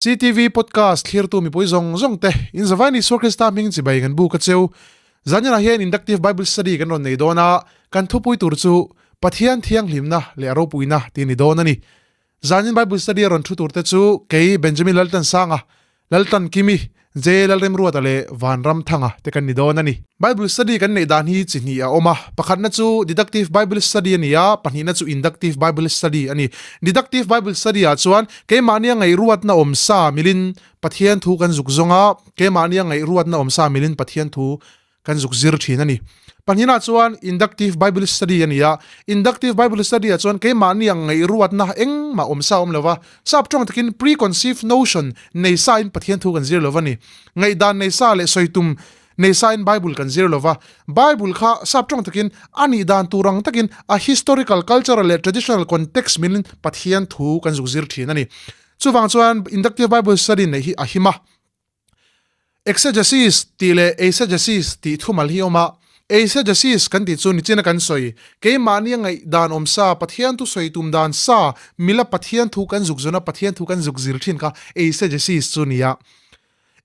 CTV podcast thlirtu mipui zawng zawng te in zavai ni Isua Krista hming chibai kan bu ka cheu. Zanina hian Inductive Bible Study kan rawn nei dawn a, kan thupui tur chu Pathian thianghlimna leh a ropuina tih a ni dawn a ni. Zanin Bible Study a rawn thu tur te chu kei Benjamin Laltansanga, Laltan Kimi, J Lalremruata leh Vanramthanga te kan ni dawn a ni. Bible Study kan neih dan hi chi hnih a awm a, pakhatna chu Deductive Bible Study a ni a, pahnihna chu Inductive Bible Study a ni. Deductive Bible Study ah chuan keimahnia ngaihruatna awm sa milin Pathian thu kan zuk zawng a, keimahnia ngaihruatna awm sa milin Pathian thu kan zuk zir thin a ni. Pahnihna chuan Inductive Bible Study a ni a, Inductive Bible Study ah chuan keimahni ang ngaihruatna engmah awm sa awm lova, sap tawng takin preconceived notion nei sa in Pathian thu kan zir lova ni. Ngaihdan nei sa leh sawi tum nei sa in Bible kan zir lova, Bible kha sap tawng takin a nih dan tur ang takin a historical, cultural leh traditional context milin Pathian thu kan zuk zir thin a ni. Chuvang chuan Inductive Bible Study neih hi a him a. Exegesis tih leh eisegesis tih thumal hi a awm a. Eisegesis kan tih chu nichina kan sawi, keimahni a ngaihdan awm sa, Pathian thu sawi tum dan sa, mila Pathian thu kan zuk zawn a, Pathian thu kan zuk zir thin kha eisegesis chu a ni a.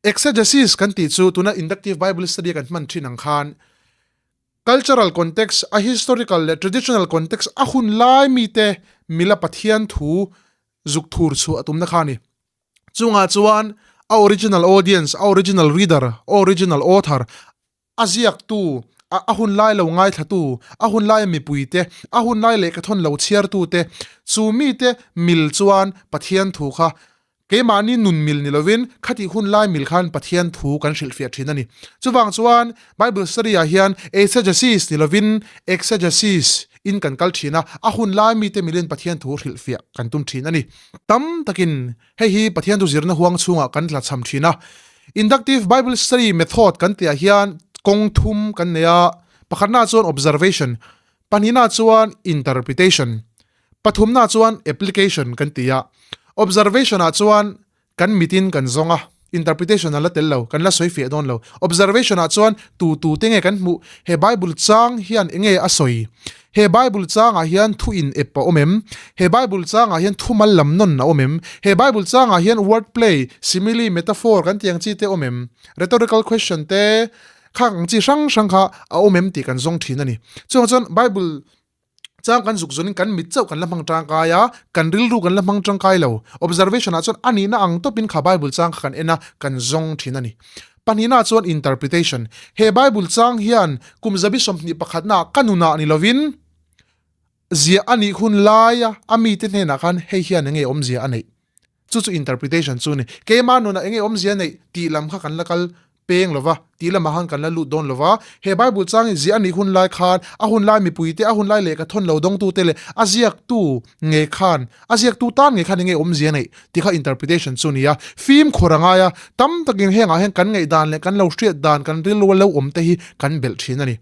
Exegesis kan tih chu tuna Inductive Bible Study a kan hman thin ang khan cultural context, a historical leh traditional context a hun lai mite mila Pathian thu zuk thur chhuah a tumna kha a ni. Chungah chuan a original audience, a original reader, a original author, a ziaktu, a hun lai lo ngaithlatu, a hun laia mipuite, a hun lai lehkhathawn lo chhiartute, chu mite mil chuan Pathian thu kha keimahni nun mil ni lovin khatih hun lai mil khan Pathian thu kan hrilhfiah thin a ni. Chuvang chuan Bible study-ah hian eisegesis ni lovin exegesis in kan kal thin a, a hun lai mite milin Pathian thu hrilhfiah kan tum thin a ni. Tam takin hei hi Pathian thu zirna huang chhungah kan tla cham thin a. Inductive Bible Study Method kan tihah hian kawng thum kan nei a, pakhatnaah chuan observation, pahnihnaah chuan interpretation, pathumnaah chuan application kan ti a. Observation-ah chuan Kan mitin kan zawng a, interpretation a la tel lo, kan la sawi fiah dawn lo. Observation ah chuan tu tu te nge kan hmuh? He Bible chang hian enge a sawi? He Bible chang ah hian thu in ep a awm em? He Bible chang ah hian thu mal lam nawn a awm em? He Bible chang ah hian word play, simile, metaphor kan tih ang chi te awm em? Rhetorical question te khang ang chi hrang hrang kha a awm em tih kan zawng thin a ni. Chuvang chuan Bible Chang kan zuk zawnin kan mit chauh kan la hmang tangkai a, kan rilru kan la hmang tangkai lo. Observation ah chuan a nihna ang tawpin kha Bible chang kha kan en a, kan zawng thin a ni. Pahnihna chuan interpretation. He Bible chang hian kum zabi 21 ah ka nunah ni lovin ziah a nih hun laia a mite hnenah khan hei hian enge awmzia a neih? Chu chu interpretation chu a ni. Keimah nunah enge awmzia neih tih lam kha kan la kal peng lo va, tih lamah khan kan la lut dawn lo va. He Bible chang hi ziah a nih hun lai khan a hun lai mipuite, a hun lai lehkha thawn lo dawngtute leh a ziaktu nge khan, a ziaktu tan nge khan enge awmzia neih tih kha interpretation chu a ni a. Fimkhur a ngai a, tam takin hengah hian kan ngaihdan leh kan lo hriat dan, kan rilru a lo awm te hi kan belh thin a ni.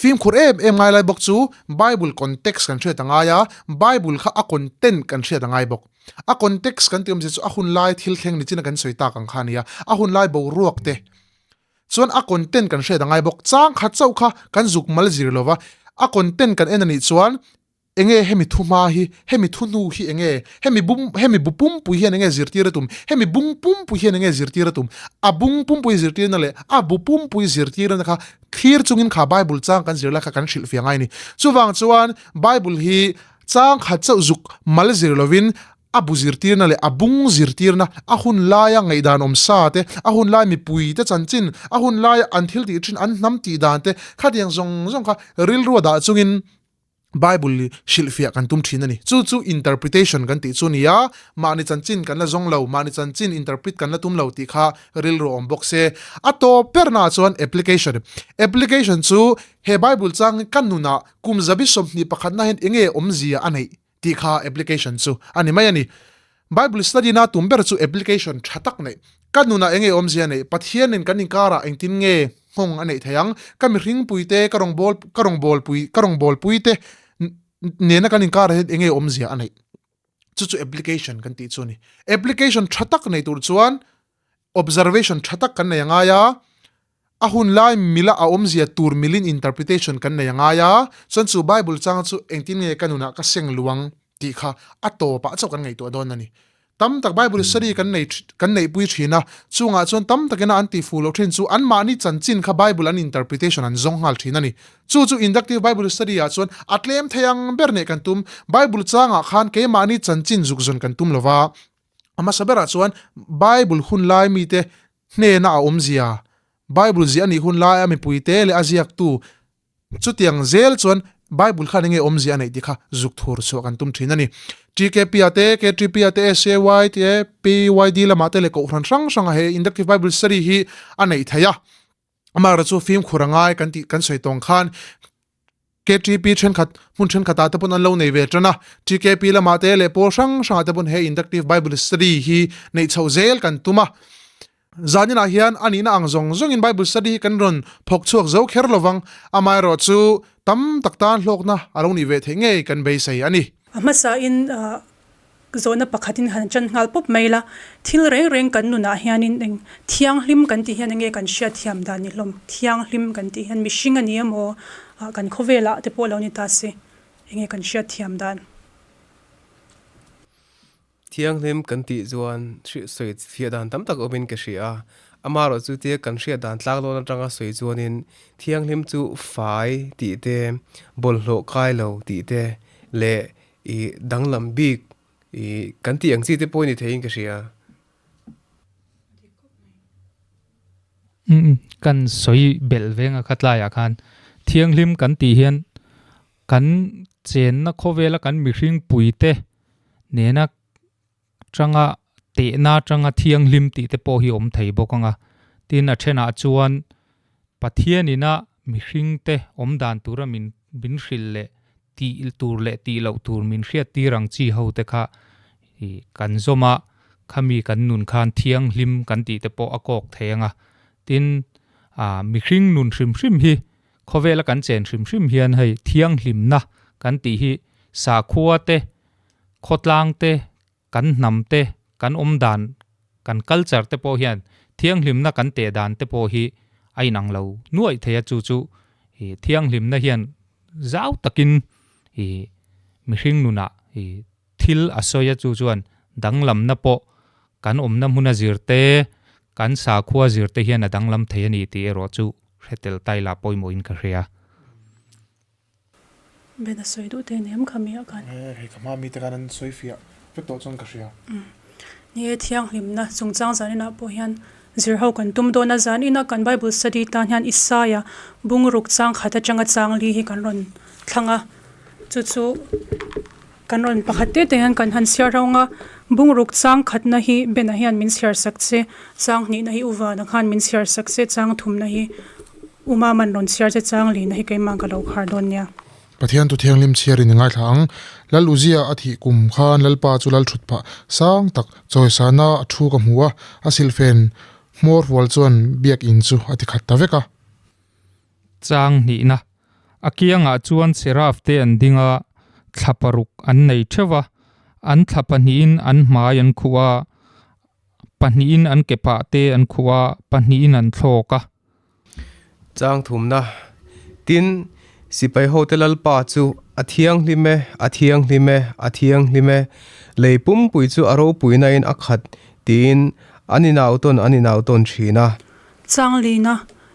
Fimkhur em em ngai lai bawk chu Bible context kan hriat a ngai a, Bible kha a content kan hriat a ngai bawk. A context kan tih awmzia chu a hun lai thil thleng nichin a kan sawi tak ang kha a ni a, a hun lai boruak te chuan a content kan hriat a ngai bawk. Chang khat chauh kha kan zuk mal zir lo va, a content kan en a nih chuan Enge hemi thu hma hi, hemi thu hnu hi enge, hemi bum, hemi bu pumpui hian enge zirtir a tum, hemi bung pumpui hian enge zirtir a tum, a bung pumpui zirtirna leh a bu pumpui zirtirna kha thlir chungin kha Bible chang kan zir lai kha kan hrilh fiah ngai a ni. Chuvang chuan Bible hi chang khat chauh zuk mal zir lovin a bu zirtirna leh a bung zirtirna, a hun laia ngaihdan awm sa te, a hun lai mipui te chanchin, a hun laia an thil tih thin, an hnam tih dan te khatiang zawng zawng kha rilru a dah chungin Bible hrilhfiah kan tum thin a ni. Chu chu interpretation kan tih chu a ni a, mahni chanchin kan la zawng lo, mahni chanchin interpret kan la tum lo tih kha rilru awm bawk se. A tawp bernaah chuan application. Application chu he Bible chang hi ka nunah kum zabi 21 na hian enge awmzia a neih tih kha application chu a ni mai a ni. Bible study na tum ber chu application tha tak neih. Ka nunah enge awmzia neih? Pathianin kan inkarah engtin nge nghawng a neih thei ang? Ka mihringpui te, ka rawngbâwl ka rawngbâwlpui ka rawngbâwlpui te nena kan inkarah hian enge awmzia a neih? Chu chu application kan tih chu a ni. Application tha tak nei tur chuan observation tha tak kan nei a ngai a, a hun lai mila a awmzia tur milin interpretation kan nei a ngai a, chuan chu Bible chang chu engtin nge ka nunah ka seng luang tih kha a tawpah chauh kan ngaihtuah dawn a ni. Tam tak Bible study kan nei kan neihpui thin a, chungah chuan tam takina an tihfuh loh thin chu anmahni chanchin kha Bible an interpretation an zawng nghal thin a ni. Chu chu inductive Bible study ah chuan a tlem thei ang ber neih kan tum. Bible changah khan keimahni chanchin zuk zawn kan tum lova, a hmasa berah chuan Bible hun lai mite hnena a awmzia, Bible ziah a nih hun laia mipuite leh a ziaktu Chutiang zel chuan Bible khan enge awmzia a neih tih kha zuk thur chhuah kan tum thin a ni. TKP-a te, KTP-a te, SAY te, PYD lamah te leh kohhran hrang hranga he Inductive Bible Study hi a neih theih a. Amaherawhchu chu fimkhur a ngai kan tih kan sawi tawng khan KTP thenkhat hmun thenkhatah te pawn an lo nei ve tan a. TKP lamah te leh pawl hrang hrangah te pawn he Inductive Bible Study hi neih chhoh zel kan tum a. Zaninah hian a nihna ang zawng zawngin Bible study hi kan rawn phawk chhuak zo kher lovang, amaherawh chu tam tak tan hlawkna a lo nih ve theih ngei kan beisei a ni. A hmasain zawhna pakhatin han ṭan nghal pawp mai la, thil reng reng kan nunah hianin eng thianghlim kan tih hian enge kan hriatthiam dan ni hlawm, thianghlim kan tih hian mihring a ni emaw kan khawvelah te pawh lo ni ta se enge kan hriatthiam dan. Thianghlim kan tih chuan sawi fiah dan tam tak awmin ka hria a, amaherawh chu tia kan hriat dan tlak dawn atanga sawi chuanin thianghlim chu fai tih te, bawlhhlawh kai lo tih te leh ih danglam bik ih kan tih ang chi te pawh a ni theiin ka hria. Kan sawi belh venga kha tlaiah khan thianghlim kan tih hian kan chenna khawvela kan mihring puite nena tanga tehna tanga thianghlim tih te pawh hi awm thei bawk ang a. Tin a thenah chuan Pathianina mihringte awm dan tura min min hrilh leh tih tur leh tih loh tur min hriat tir ang chi ho te kha ih kan zawm a, khami kan nun khan thianghlim kan tih te pawh a kawk thei ang a. Tin ah mihring nun hrim hrim hi Khawvela kan chen hrim hrim hian hei thianghlimna kan tih hi sakhua te, khawtlang te, kan hnam te, kan awm dan, kan culture te pawh hian thianghlimna kan teh dan te pawh hi a inang lo nuaih thei a, chu chu ih thianghlimna hian zau takin ih mihring nunah ih thil a sawi a, chu chuan danglamna pawh kan awmna hmuna zir te, kan sakhua zir te hian a danglam thei a ni tih erawh chu hre tel taila pawimawhin ka hria. Ben a sawi duh te nem kha mi ah khan. Hei ka hma mi te khan an sawi fiah vek tawh chuan ka hria. Ni e, thianghlimna chungchang zaninah pawh hian zir ho kan tum dawn a, zanina kan Bible study tan hian Isaia bungruk chang khat atanga chang li hi kan rawn thlang a, chu chu Kan rawn pakhat te te hian kan han chhiar rang a, bungruk chang khatna hi Bena hian min chhiar sak che, chang hnihna hi Uvana khan min chhiar sak che, chang thumna hi Umaman rawn chhiar che, chang lihna hi keimah ka lo khar dawn nia. Pathian tu thianghlim chhiarin i ngaithla ang. Lal Uzia a thih kum khan Lalpa chu lal thut phah sang tak chawisana a thu ka hmu a, a silhfen hmawr hual chuan biakinn chu a ti khat ta vek a. Chang hnihna, A kiangah chuan Seraf te an ding a, thla paruk an nei theuh a, an thla pahnihin an hmai an khuh a, pahnihin an ke pah te an khuh a, pahnihin an thlawk a. Chang thumna, Tin, sipai hote Lalpa chu a thianghlim e, a thianghlim e, a thianghlim e, lei pumpui chu a ropuinain a khat, tiin an inautawn an inautawn thin a. Chang lina,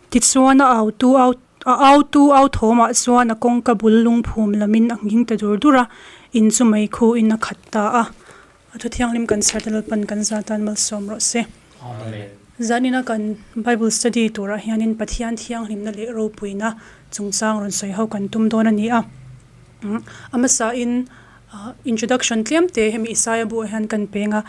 Tichuan a autu au a autu au thawmah chuan a kawngka bul lungphum lamin a nghing ta dur dur a, in chu mei khu in a khat ta a. A thu thianghlim kan chhiar te Lalpan kan zan tan malsawm rawh se. Amen. Zanina kan Bible study turah hianin Pathian thianghlimna leh ropuina chungchang rawn sawi ho kan tum dawn a ni a. A hmasain introduction tlem te hemi Isaia buah hian kan peng a.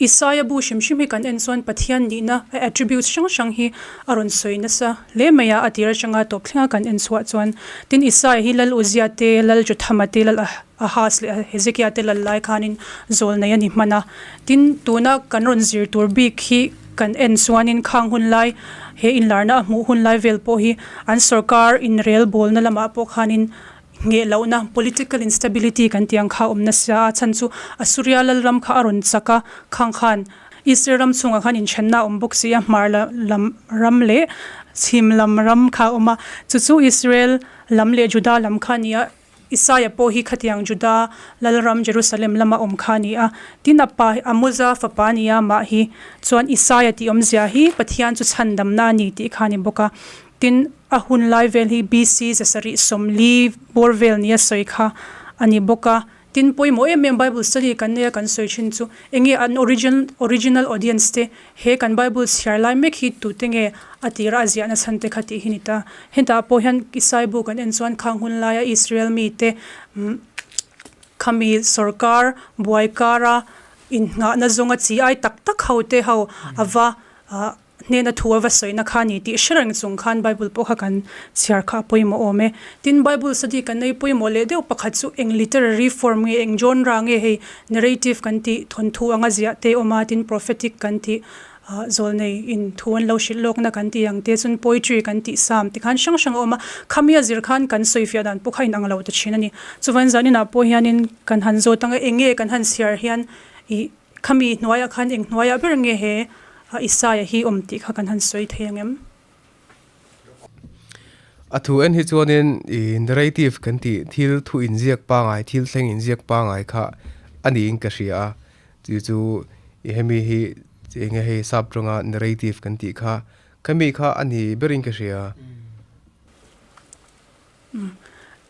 Isaia bu hrim hrim hi kan en chuan Pathian nihna a attributes hrang hrang hi a rawn sawi nasa hle mai a, a tir atanga tawp thlenga kan en chhuah chuan. Tin, Isaia hi Lal Uzia te, Lal Jothama te, Lal Ahaz leh Hezekia te lal lai khanin zawl nei a ni hman a. Tin, tuna kan rawn zir tur bik hi kan en chuanin khang hun lai, he inlarna a hmuh hun lai vel pawh hi an sorkar inrelbawlna lamah pawh khanin Ngheh lohna, political instability, kan tih ang kha a awm nasa a, chhan chu Assuria lalram kha a rawn chak a, khang khan Israel ram chhungah khan inthenna a awm bawk si a, hmar lam ram leh chhim lam ram kha a awm a, chu chu Israel lam leh Juda lam kha a ni a, Isaia pawh hi khatiang Juda lalram Jerusalem lama awm kha a ni a. Tin, a pa hi Amoza fapa a ni a, amah hi chuan Isaia tih awmzia hi Pathian chu chhandamna a ni tih kha a ni bawk a. Tin, a hun lai vel hi BC 740 bawr vel nia sawi kha a ni bawk a. Tin, pawimawh em em Bible study kan neia kan sawi thin chu enge an origin original audience te he kan Bible chhiar lai mek hi tute nge a tira a ziahna chhan te kha tih hi ni ta. Hetah pawh hian Isai bu kan en chuan khang hun laia Israel mite khami sorkar buai kara inngahna zawnga chi ai tak tak ho te ho ava Hnena thu a va sawina kha a ni tih hre reng chung khan Bible pawh kha kan chhiar kha a pawimawh awm e. Tin, Bible study kan nei pawimawh leh deuh pakhat chu eng literary form nge, eng genre nge hei narrative kan tih, thawnthu anga ziah te awm a, tin prophetic kan tih, zawlnei in thu an lo hrilh lawkna kan tih ang te, chuan poetry kan tih psalm ti khan hrang hrang a awm a. Khami a zir khan kan sawifiah dan pawh kha inang lo ta thin a ni. Chuvan zaninah pawh hianin kan han zawt ang a, eng nge kan han chhiar hian ih Khami hnuaiah khan eng hnuaiah ber nge he Isaia hi awm tih kha kan han sawi thei ang em? A thu en hi chuanin i narrative kan tih thil thu inziak pangai, thil thleng inziak pangai kha a niin ka hria a. Chu chu i hemi hi eng nge hei sap tawnga narrative kan tih kha, khami kha a ni berin ka hria.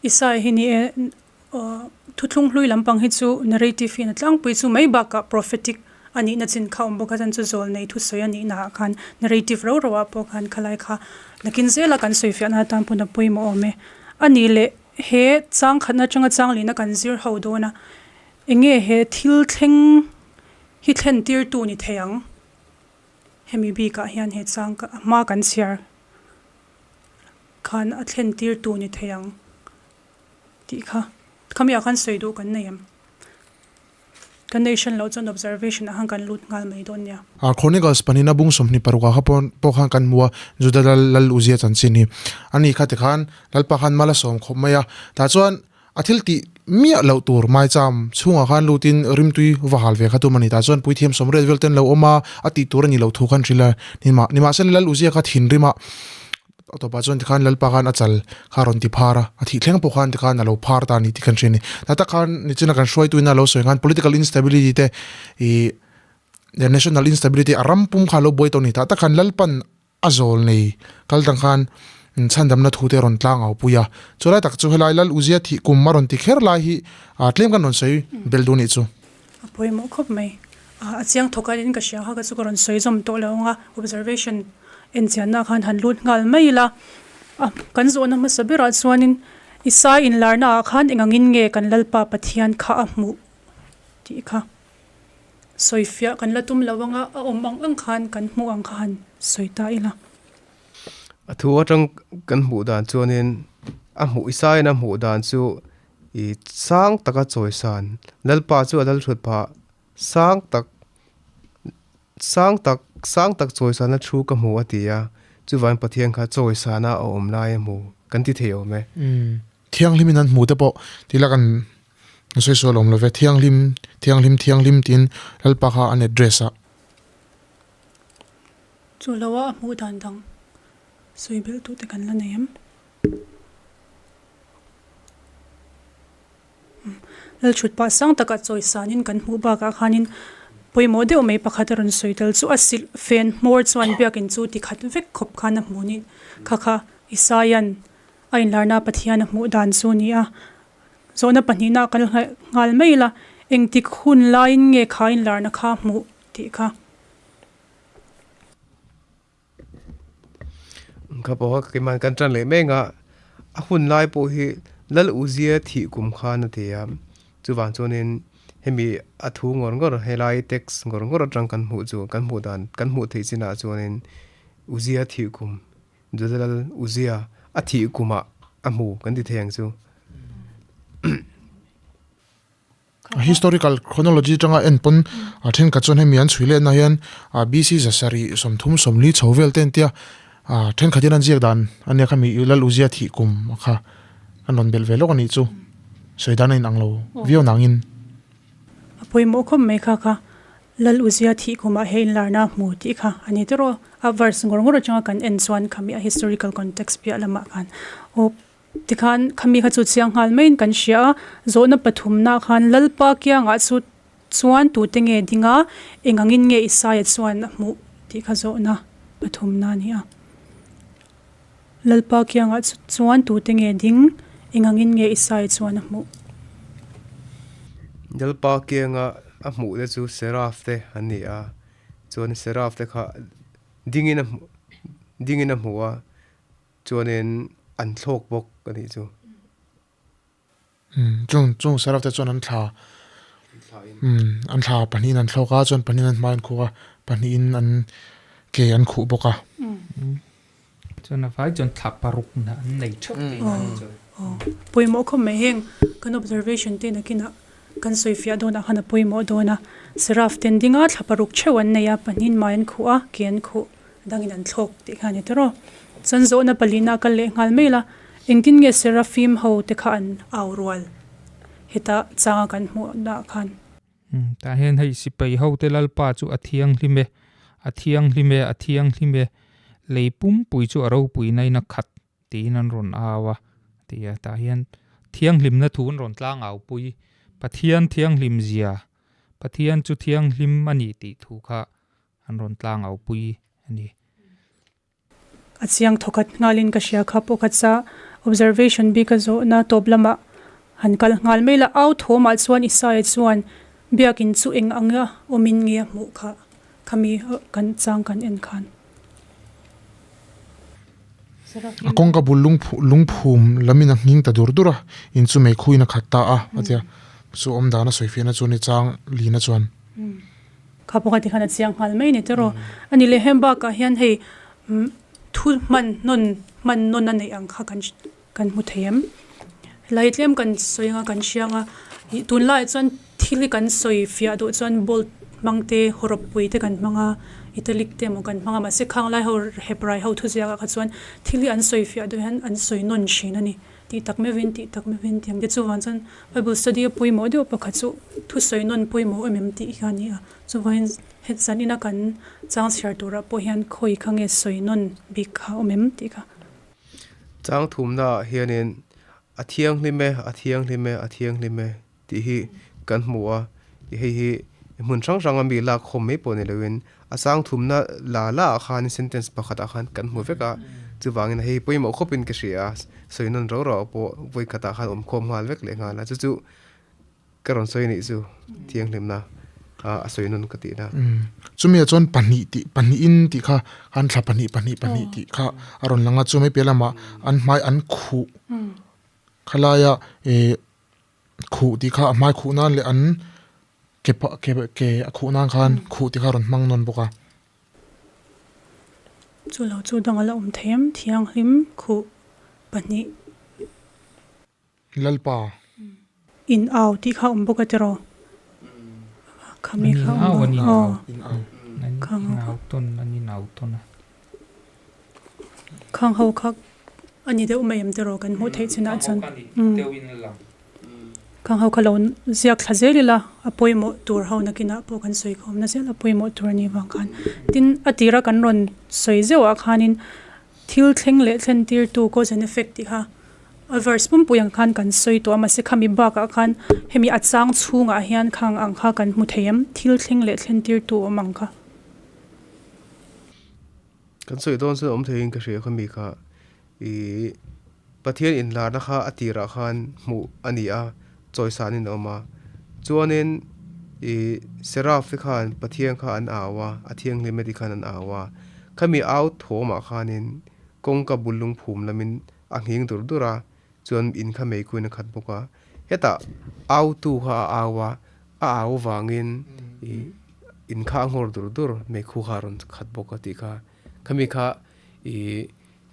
Isaia hi ni e Thuthlung hlui lampang hi chu narrative hian a tlangpui chu mai bakah prophetic a nihna chin kha a awm bawk a, chuan chu zawlnei thusawi a nihna ah khan narrative ro ro ah pawh khan khalai kha nakin zela kan sawifiahna atan pawn a pawimawh awm e. A nih leh he chang khatna atanga chang lihna kan zir ho dawn a, enge he thil thleng hi thlen tirtu ni thei ang? Hemi bikah hian he chang a hma kan chhiar khan a thlen tirtu ni thei ang. Tih kha khamiah khan sawi duh kan nei em? Kan nei hran loh chuan observation ah khan kan lut nghal mai dawn nia. Chronicles pahnihna bung 26 ah kha pawh khan kan hmu a, Juda lal lal Uzia chanchin hi. Ani kha tikhan Lalpa khan mal a sawm khawp mai a, tah chuan a thil tih miah loh tur maicham chhungah khan lutin rimtui va hal ve kha tum a ni. Tah chuan puithiam sawmriat vel ten lo awm a, a tih tur a ni loh thu khan hrilh a, nimahsela lal Uzia kha thinrim a, A tawpah chuan tikhan Lalpa khan a chal kha a rawn ti phar a, a thih thleng pawh khan tikhan a lo phar ta a ni tih kan hria a ni. Tah tak khan nichina kan hruaituin a lo sawi khan political instability te ih national instability a ram pum kha a lo buai tawh a ni. Tah tak khan Lalpan a zawl nei kal tang khan chhandamna thu te a rawn tlang au pui a. Chulai tak chu helai Lal Uzia thih kum a rawn ti kher lai hi tlem kan rawn sawi bel duh a nih chu. A pawimawh khawp mai. A chiang thawk a in ka hria kha ka chu ka rawn sawi zawm tawh lo ang a, observation en chianna khan han lut nghal mai ila. A kan zawhna hmasa berah chuanin Isai inlarna ah khan eng angin nge kan Lalpa Pathian kha a hmuh tih kha sawi fiah kan la tum lo ang a, a awm ang ang khan kan hmuh ang kha han sawi ta ila. A thu atang kan hmuh dan chuanin a hmuh Isaiin a hmuh dan chu I sang taka chawisan Lalpa chu a lal thut phah. Sang tak, sang tak, sang tak chawisana thu ka hmu a ti a, chuvangin Pathian kha chawisana a awm lai a hmu kan ti thei awm e. Thianghlimin an hmu te pawh ti la kan sawi sual awm lo ve, thianghlim, thianghlim, thianghlim tiin Lalpa kha an address a. Chu lo a hmuh dan dang sawi belh tute kan la nei em? Lalchhut pah sang takah chawi sanin kan hmuh bakah khanin pawimawh deuh mai pakhat a rawn sawi tel chu a silh fen hmawr chuan biakin chu ti khat vek khawp khan a hmuh ni kha kha Isaia'n a inlarna Pathian a hmuh dan chu a ni a, zawhna pahnihna a kal nghal mai ila engtik hun laiin nge kha inlarna kha hmuh tih kha. Ka pawh kha keimah kan tan leh mek a, a hun lai pawh hi Lal Uzia thih kum khan a ti a, chuvang chuanin hemi a thu ngawr ngawr helai text ngawr ngawr atang kan hmuh chu kan hmuh dan kan hmuh theih chinah chuanin Uzia thih kum Juda Lal Uzia a thih kumah a hmu kan ti thei ang chu. Historical chronology atanga en pawn a thenkhat chuan hemi an chhui letna hian BC zasarih 30 40 chho vel te an tia a thenkhat hian an ziak dan a nia khami Lal Uzia thih kum kha an rawn belh ve lawk a nih chu sawi dan a inang lo viau nangin. A pawimawh khawp mai kha kha Lal Uzia thih kumah he inlarna a hmu tih kha a ni tawh a verse ngawr ngawr atanga kan en chuan khami a historical context piah lamah khan aw. Tikhan khami kha chu chiang nghal maiin kan hria a, zawhna pathumna khan Lalpa kiangah chu chuan tute nge ding a, eng angin nge Isaia chuan a hmuh tih kha zawhna pathumna a ni a. Lalpa kiangah chu chuan tute nge ding, eng angin nge Isaia chuan a hmuh? Lalpa kianga a hmuh te chu Seraf te an ni a, chuan Seraf te kha dingin a hmuh dingin a hmu a, Chuanin an thlawk bawk a nih chu. Chung chung Seraf te chuan an thla an thla pahnihin an thlawk a, chuan pahnihin an hmai an khuh a, pahnihin an ke an khuh bawk a. Chuan a vai chuan thla paruk na an nei theuh tih na ni chu. Pawimawh khawp mai heng kan observation te nakinah kan sawi fiah dawnah khan a pawimawh dawn a. Seraf ten dinga thla paruk theuh an nei a, pahnihin hmai an khuh a, ke an khuh. Dangin an thlawk tih kha a ni tawrh aw. Chuan zawhna palina a kal leh nghal mai la, engtin nge Seraphim ho te kha an au rual heta changa kan hmuh nah khan? Tah hian hei sipai ho te Lalpa chu a thianghlim e, a thianghlim e, a thianghlim e, lei pumpui chu a ropui nain a khat tiin an rawn au a ti a. Tah hian thianghlimna thu an rawn tlang au pui, Pathian thianghlim zia, Pathian chu thianghlim a ni tih thu kha an rawn tlang au pui a ni. A chiang thawkhat nghalin ka hria kha pawh kha cha observation bik a zawhna tawp lamah han kal nghal mai la, au thawmah chuan Isaia chuan biakin chu eng anga awmin nge a hmuh kha khami kan chang kan en khan. A kawngka bul lungphum lamin a nghing ta dur dur a, in chu meikhuin a khat ta a, a ti a. Chu awmdan a sawifiahna chu ni chang Lina chuan. Kha pawh kha tikhan a chiang nghal mai a ni tiraw. A ni leh hem bakah hian hei thu hman hnawn hman nawn a neih ang kha kan kan hmu thei em. Helai tlem kan sawi anga kan hria anga ih tunlaiah chuan thil hi kan sawi fiah duh chuan bold hmang te hawrawp pui te kan hmang a italic te emaw kan hmang a mahse khang lai ho heprai ho thuziakah kha chuan thil hi an sawi fiah duh hian an sawi nawn thin a ni. Tih tak meuhin, tih tak meuhin tih ang te chuvang chuan Bible study a pawimawh deuh pakhat chu thusawi nawn pawimawh em em tih hi a ni a. Chuvangin het zan ina kan chang chhiar turah pawh hian khawi kha nge sawi nawn bik kha awm em tih kha. Chang thumnaah hianin a thianghlim e, a thianghlim e, a thianghlim e tih hi kan hmu a, hei hi hmun hrang hranga mi lak khawm mai pawh ni loin a chang thumna la la ah khan sentence pakhat ah khan kan hmu vek a, chuvangin hei pawimawh khawpin ka hria a, sawi nawn rau rau pawh vawi khatah khan awm khawm nghal vek leh nghal a, chu chu ka rawn sawi anih chu thianghlimna a sawi nawn ka tihna. Chumi ah chuan pahnih tih pahnihin tih kha an thla pahnih pahnih pahnih tih kha a rawn lang a, chumi piah lamah an hmai an khuh khalaia ih Khuh tih kha a hmai khuh nan leh an ke pah ke ke a khuh nan khan khuh tih kha a rawn hmang nawn bawk a. Chu lo chu dang a la awm thei em? Thianghlim khuh pahnih. Lalpa. In au tih kha a awm bawk a tiraw? Khami kha a awm bawk a. Aw. In au. Khang ho kha. An in au tawn an in au tawn a. Khang ho kha a ni deuh mai em tiraw kan hmuh theih chinah chuan khang ho kha lo ziak thla zel ila a pawimawh tur ho nakinah pawh kan sawi khawm na zel a pawimawh tur a nih vang khan tin a tira kan rawn sawi zeuh ah khanin thil thleng leh thlen tir tu cause and effect tih kha a verse pumpui ang khan kan sawi tawh a mahse khami bakah khan hemi a chang chhungah hian khang ang kha kan hmu thei em thil thleng leh thlen tir tu awm ang kha. Kan sawi dawn chuan awm theiin ka hria kha mi kha ih Pathian inlarna kha a tirah khan hmuh a ni a, chawisanin a awm a. Chuanin ih Seraph te khan Pathian kha an au a, a thianghlim a ti khan an au a. Khami au thawmah khanin kawngka bul lungphum lamin a nghing dur dur a, chuan in kha meikhuin a khat bawk a. Hetah autu kha a au a, a au vangin ih in kha a nghawr dur dur meikhu kha a rawn khat bawk a tih kha. Khami kha ih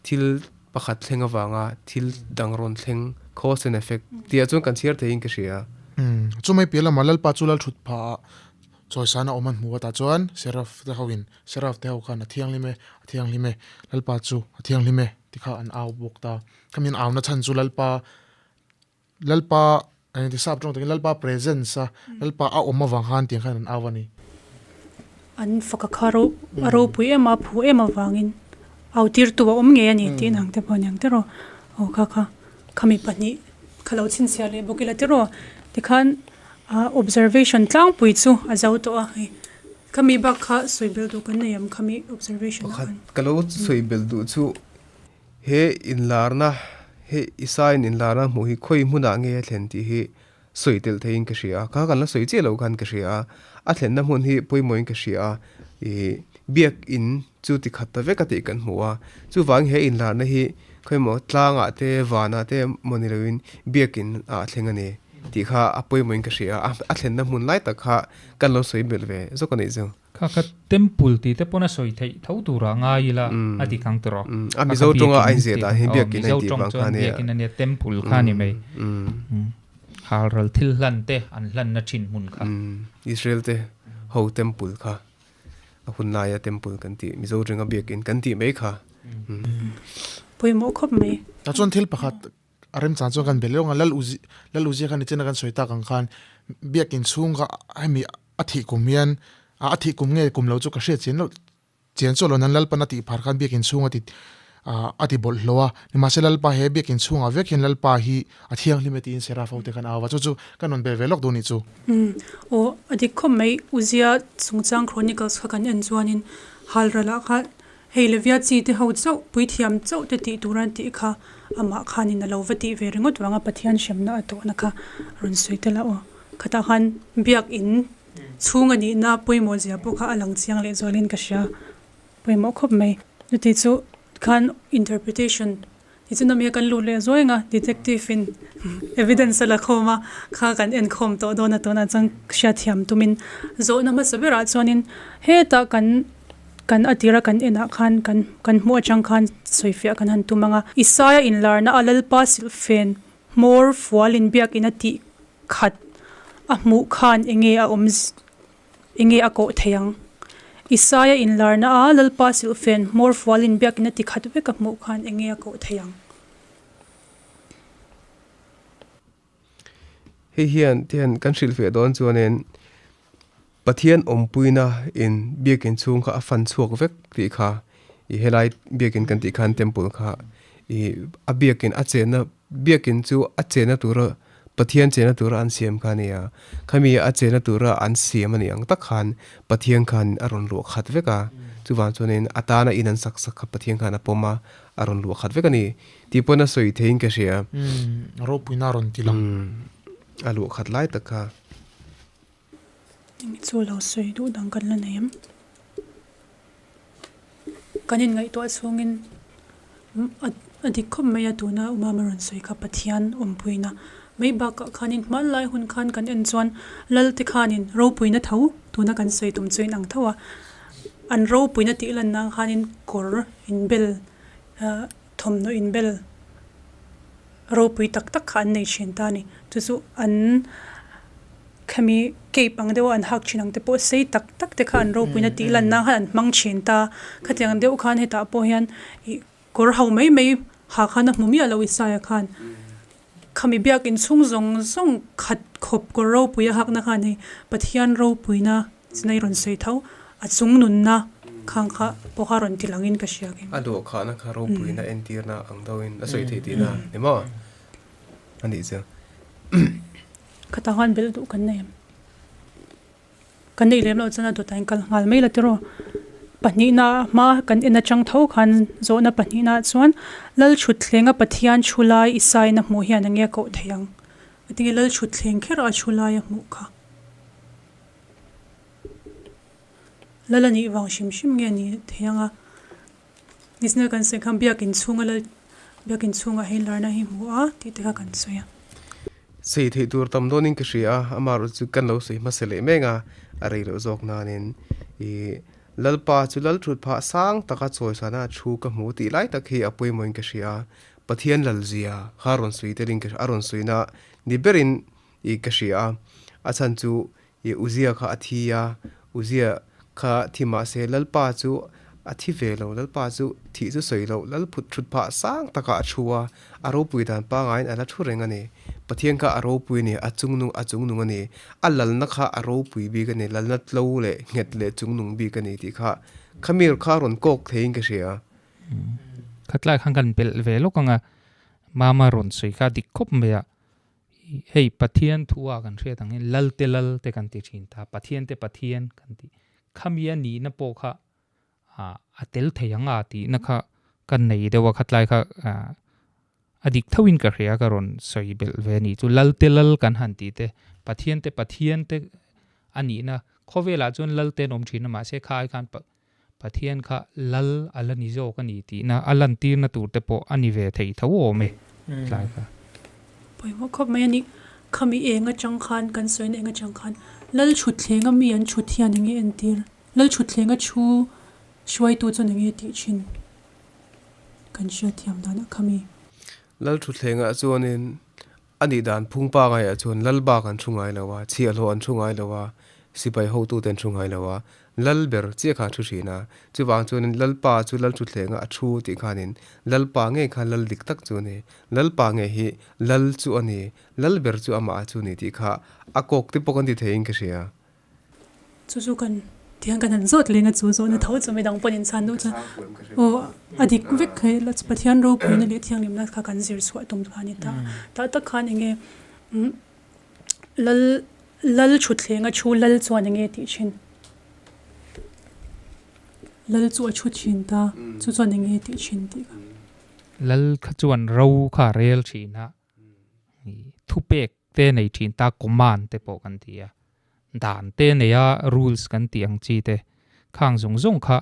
thil pakhat thleng avanga thil dang rawn thleng cause and effect tih ah chuan kan chhiar theiin ka hria. Chumai piah lamah Lalpa chu lal thut phah ah chawisana awm an hmu a tah chuan Seraph te ho in Seraph te ho khan a thianghlim e a thianghlim e Lalpa chu a thianghlim e ti kha an au bawk ta. Khami an auna chhan chu Lalpa Lalpa eng ti sap tawng takin Lalpa presence a Lalpa a awm avang khan tiang khan an au a ni. An fak a kha ro a ropui em a phu em avangin au tirtu a awm ngei a ni tih nang te pawh a ni ang tiraw aw kha kha. Khami pahnih kha lo chhinchhiah leh bawk ila tiraw tikhan ah observation tlangpui chu a zo tawh a hei khami bak kha sawi belh duh kan nei ang khami observation ah Pakhat ka lo sawi belh duh chu he inlarna he Isaiah inlarna hmuh hi khawi hmunah nge a thlen tih hi sawi telh theiin ka hria a, kha kan la sawi chiah loh khan ka hria a, a thlenna hmun hi pawimawhin ka hria a, ih biakin chu ti khat ta vek a tih kan hmu a, chuvangin he inlarna hi khawimaw tlangah te vanah te maw ni loin biakin ah a thleng a ni tih kha a pawimawhin ka hria a, a thlenna hmun lai tak kha kan lo sawi belh ve zawk a nih chu. Kha kha temple tih te pawn a sawi theih tho turah ngai ila a dik ang tawh rawh. A Mizo tawnga a inziah dan hi biakin a intih vang kha ania. Biakin ania temple kha ni mai. Halral thil hlan te an hlanna thin hmun kha. Israel te ho temple kha a hun laia temple kan tih Mizo ringa biakin kan tih mai kha. Pawimawh khawp mai. Tah chuan thil pakhat a remchang chuan kan be leh ang a, Lal Uzi Lal Uzia khan nichina kan sawi tak ang khan biakin chhung kha hemi a thih kum hian a thih kum nge kum lo chu ka hriat chian loh chian chu lo nan Lalpan a tih phar khan biakin chhung a ti a ti bawlhhlawh a, nimahse Lalpa he biakin chhungah vek hian Lalpa hi a thianghlim e tiin Seraph ho te khan a au a, chu chu kan rawn be ve lawk duh nih chu. Umm aw a dik khawp mai Uzia chungchang Chronicles kha kan en chuanin Halralah khan Hei Levia chi te ho chauh, puithiam chauh te tih tur an tih kha amah khanin a lo va tih ve ringawt vanga Pathian hremna a tawhna kha rawn sawi tel a aw. Khatah khan biakin chhung a nihna pawimawh zia pawh kha a lang chiang leh zualin ka hria pawimawh khawp mai. Chuti chu khan interpretation ti chu nami a kan lut leh zuai anga detective in evidence a la khawm a kha kan enkhawm tawh dawn a tunah chuan hriatthiam tumin zawhna hmasa berah chuanin hetah kan Kan a tira kan enah khan kan kan hmuh atang khan sawifiah kan han tum ang a. Isaia inlarna a Lalpa silhfen hmawr fual inbiakin a tih khat a hmuh khan enge a awm enge a kawh thei ang? Isaia inlarna a Lalpa silhfen hmawr fual inbiakin a ti khat vek a hmuh khan enge a kawh thei ang? Hei hian tihian kan hrilhfiah dawn chuanin Pathian awmpuina in biakin chhung kha a fan chhuak vek tih kha i helai biakin kan tih khan temple kha i a biakin a chenna biakin chu a chenna tura Pathian chenna tura an siam kha a ni a, khami a chenna tura an siam a nih ang tak khan Pathian khan a rawn luah khat vek a, chuvang chuanin a tana in an sak sak kha Pathian khan a pawm a, a rawn luah khat vek a ni tih pawn a sawi theiin ka hria. Umm ropuina a rawn ti lang. A luah khat lai tak kha. Eng chu lo sawi duh dang kan la nei em? Kan inngaihtuah chhungin a dik khawp mai a tuna Umama rawn sawi kha Pathian awmpuina mai bakah khanin hmanlai hun khan kan en chuan Lal te khanin ropuina tho tuna kan sawi tum chu inang tho a, an ropuina tih lan nan khanin kawr inbel thawmhnaw inbel ropui tak tak kha an nei thin ta a ni. Chu chu an khami cape ang deuh a an hak thin ang te pawh sei tak tak te kha an ropuina tih lan nan khan an hmang thin ta. Khatiang deuh khan hetah pawh hian ih kawr ho mai mai ha khan a hmu miah lo Isaiah khan. Khami biakin chhung zawng zawng khat khawp kawr ropui a hakna khan hei Pathian ropuina Chinai rawn sawi tho, a chung nunna khang kha pawh kha rawn ti langin ka hria kei. A dawhkhahna kha ropuina entirna ang deuhin a sawi theih tihna ni maw? A nih chu. Khatah khan belh duh kan nei em? Kan neih lem loh chuan a dawtah in kal nghal mai la tiraw? Pahnihna hma kan en atang tho khan zawhna pahnihna chuan Lalthutthleng a Pathian thu lai i saina hmuh hian enge a koh theih ang? Engtinge Lalthutthleng kher a thu lai a hmuh kha? Lal a nih vang hrim hrim nge ni thei ang a, Nisna kan sawi khan biakin chhunga lal biakin chhungah hei larna hi hmu a tih te kha kan sawi a. Sawi theih tur tam dawnin ka hria a, amaherawh chu kan lo sawi hmasa leh mek a, a rei loh zawk nanin ih Lalpa chu lal thut phah sang taka chawisana thu ka hmu tih lai tak hi a pawimawhin ka hria a, Pathian lalzia kha rawn sawi telin ka a rawn sawina ni berin I ka hria a, a chhan chu i Uzia kha a thi a, Uzia kha thi mah se Lalpa chu a thi ve lo, Lalpa chu thih chu sawi loh, Lal phut thut phah sang takah a thu a, a ropui dan pangaiin a la thu reng a ni. Pathian kha a ropui a ni, a chungnung a chungnung a ni, a lalna kha a ropui bik a ni, lalna tlo leh nghet leh chungnung bik a ni tih kha Khamir kha a rawn kawk theiin ka hria. Khatlai khan kan pelh ve lawk ang a. Mama rawn sawi kha dik khawp mai a, hei Pathian thu a kan hriat ang hian Lal te Lal te kan ti thin ta, Pathian te Pathian kan ti. Khami a nihna pawh kha a tel thei ang a tihna kha ka nei deuh a, khatlai kha a dik thoin ka hria ka rawn sawi belh ve a nih chu. Lal te Lal kan han tih te, Pathian te Pathian te a nihna khawvelah chuan Lal te an awm thin a, mahse kha ai khan Pathian kha Lal a la ni zawk a ni tihna a lantirna tur te pawh a ni ve thei tho awm e tlai kha. Pawimawh khawp mai a ni. Khami eng atang khan kan sawina eng atang khan Lal thutthleng a mi an thut hian eng nge entir? Lal thutthleng a thu hruaitu chuan eng nge tih thin? Kan hriatthiam danah khami. Lal thutthlengah chuanin A nih dan phung pangai ah chuan lal bak an thu ngai lo a, chhiahhlawh an thu ngai lo a, sipai hotute an thu ngai lo a, lal ber chiah kha a thu thin a. Chuvang chuanin lalpa chu lal thutthlengah a thu tih khanin lalpa ngei kha lal dik tak chu a ni, lalpa ngei hi lal chu a ni, lal ber chu amah chu a ni tih kha a kawk te pawh kan ti theiin ka hria. Chu chu kan tiang kan han zawt leng a chu zawhna tho chu midang pawhin chhan duh chuan aw a dik vek khai la Pathian ropuina leh thianghlimna kha kan zir chhuah tum kha a ni ta. Tah tak khan eng nge lal lal thutthleng a thu lal chuan eng nge tih thin lal chu a thu thin ta chu chuan eng nge tih thin tih kha. Lal kha chuan ro kha a rel thin a thupek te nei thin ta command te pawh kan ti a. Dan te nei a rules kan tih ang chi te khang zawng zawng kha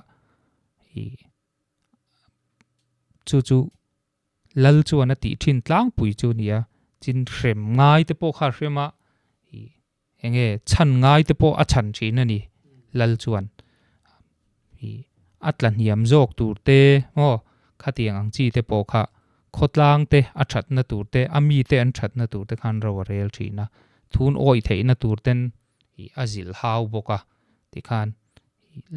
ih chu chu lal chuan a tih thin tlangpui chu a ni a, chin hrem ngai te pawh kha a hrem a ih eng nge chhan ngai te pawh a chhan thin a ni lal chuan ih a tla hniam zawk tur te maw khatiang ang chi te pawh kha Khawtlang te a thatna tur te, a mite an thatna tur te khan ro a rel thin a, thun awih theihna tur ten ih a zilh hau bawk a, tikhan